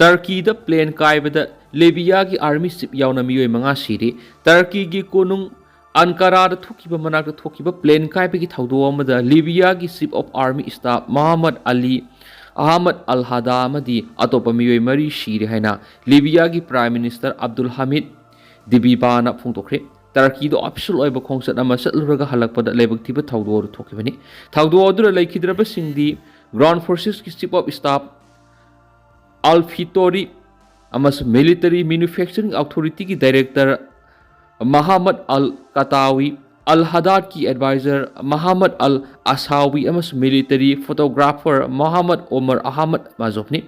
ꯇꯔꯀꯤꯗ plane ꯀꯥꯏꯕꯗ ꯂꯤꯕꯤꯌꯥꯒꯤ army chief ꯌꯥꯎꯅ ꯃꯤꯑꯣꯏ ꯃꯉꯥ ꯁꯤꯔꯦ꯫ ꯇꯔꯀꯤꯒꯤ ꯀꯣꯅꯨꯡ ꯑꯟꯀꯥꯔꯥꯗ ꯊꯣꯛꯈꯤꯕ ꯃꯅꯥꯛꯇ ꯊꯣꯛꯈꯤꯕ plane ꯀꯥꯏꯕꯒꯤ ꯊꯧꯗꯣꯛ ꯑꯃꯗ ꯂꯤꯕꯤꯌꯥꯒꯤ chief of army staff ꯃꯍꯃꯗ ꯑꯂꯤ ꯑꯍꯃꯗ ꯑꯜ ꯍꯥꯗꯥ ꯑꯃꯗꯤ ꯑꯇꯣꯞꯄ ꯃꯤꯑꯣꯏ ꯃꯔꯤ ꯁꯤꯔꯦ ꯍꯥꯏꯅ ꯂꯤꯕꯤꯌꯥꯒꯤ prime minister ꯑꯕꯗꯨꯜ ꯍꯃꯤꯗ ꯗꯤꯕꯤꯕꯥꯅ ꯐꯣꯡꯗꯣꯛꯈ꯭ꯔꯦ꯫ ꯇꯔꯀꯤꯗ official ꯑꯣꯏꯕ ꯈꯣꯡꯆꯠ ꯑꯃ ꯆꯠꯂꯨꯔꯒ ꯍꯜꯂꯛꯄꯗ ꯂꯥꯏꯕꯛ ꯊꯤꯕ ꯊꯧꯗꯣꯛ ꯑꯗꯨ ꯊꯣꯛꯈꯤꯕꯅꯤ꯫ ꯊꯧꯗꯣꯛ ꯑꯗꯨꯗ ꯂꯩꯈꯤꯗ꯭ꯔꯕꯁꯤꯡꯗꯤ ground forcesꯀꯤ chief of staff ꯑꯜ ꯐꯤꯇꯣꯔꯤ ꯑꯃꯁꯨꯡ military manufacturing authorityꯒꯤ director ꯃꯍꯃꯗ ꯑꯜ ꯀꯇꯥꯋꯤ, ꯑꯜ ꯍꯗꯥꯗꯀꯤ ꯑꯦꯗꯚꯥꯏꯖꯔ ꯃꯍꯃꯗ ꯑꯜ ꯑꯁꯥꯋꯤ ꯑꯃꯁꯨꯡ ꯃꯤꯂꯤꯇꯔꯤ ꯐꯣꯇꯣꯒ꯭ꯔꯥꯐꯔ ꯃꯍꯃꯗ ꯑꯣꯃꯔ ꯑꯍꯃꯗ ꯃꯥꯖꯣꯐꯅꯤ꯫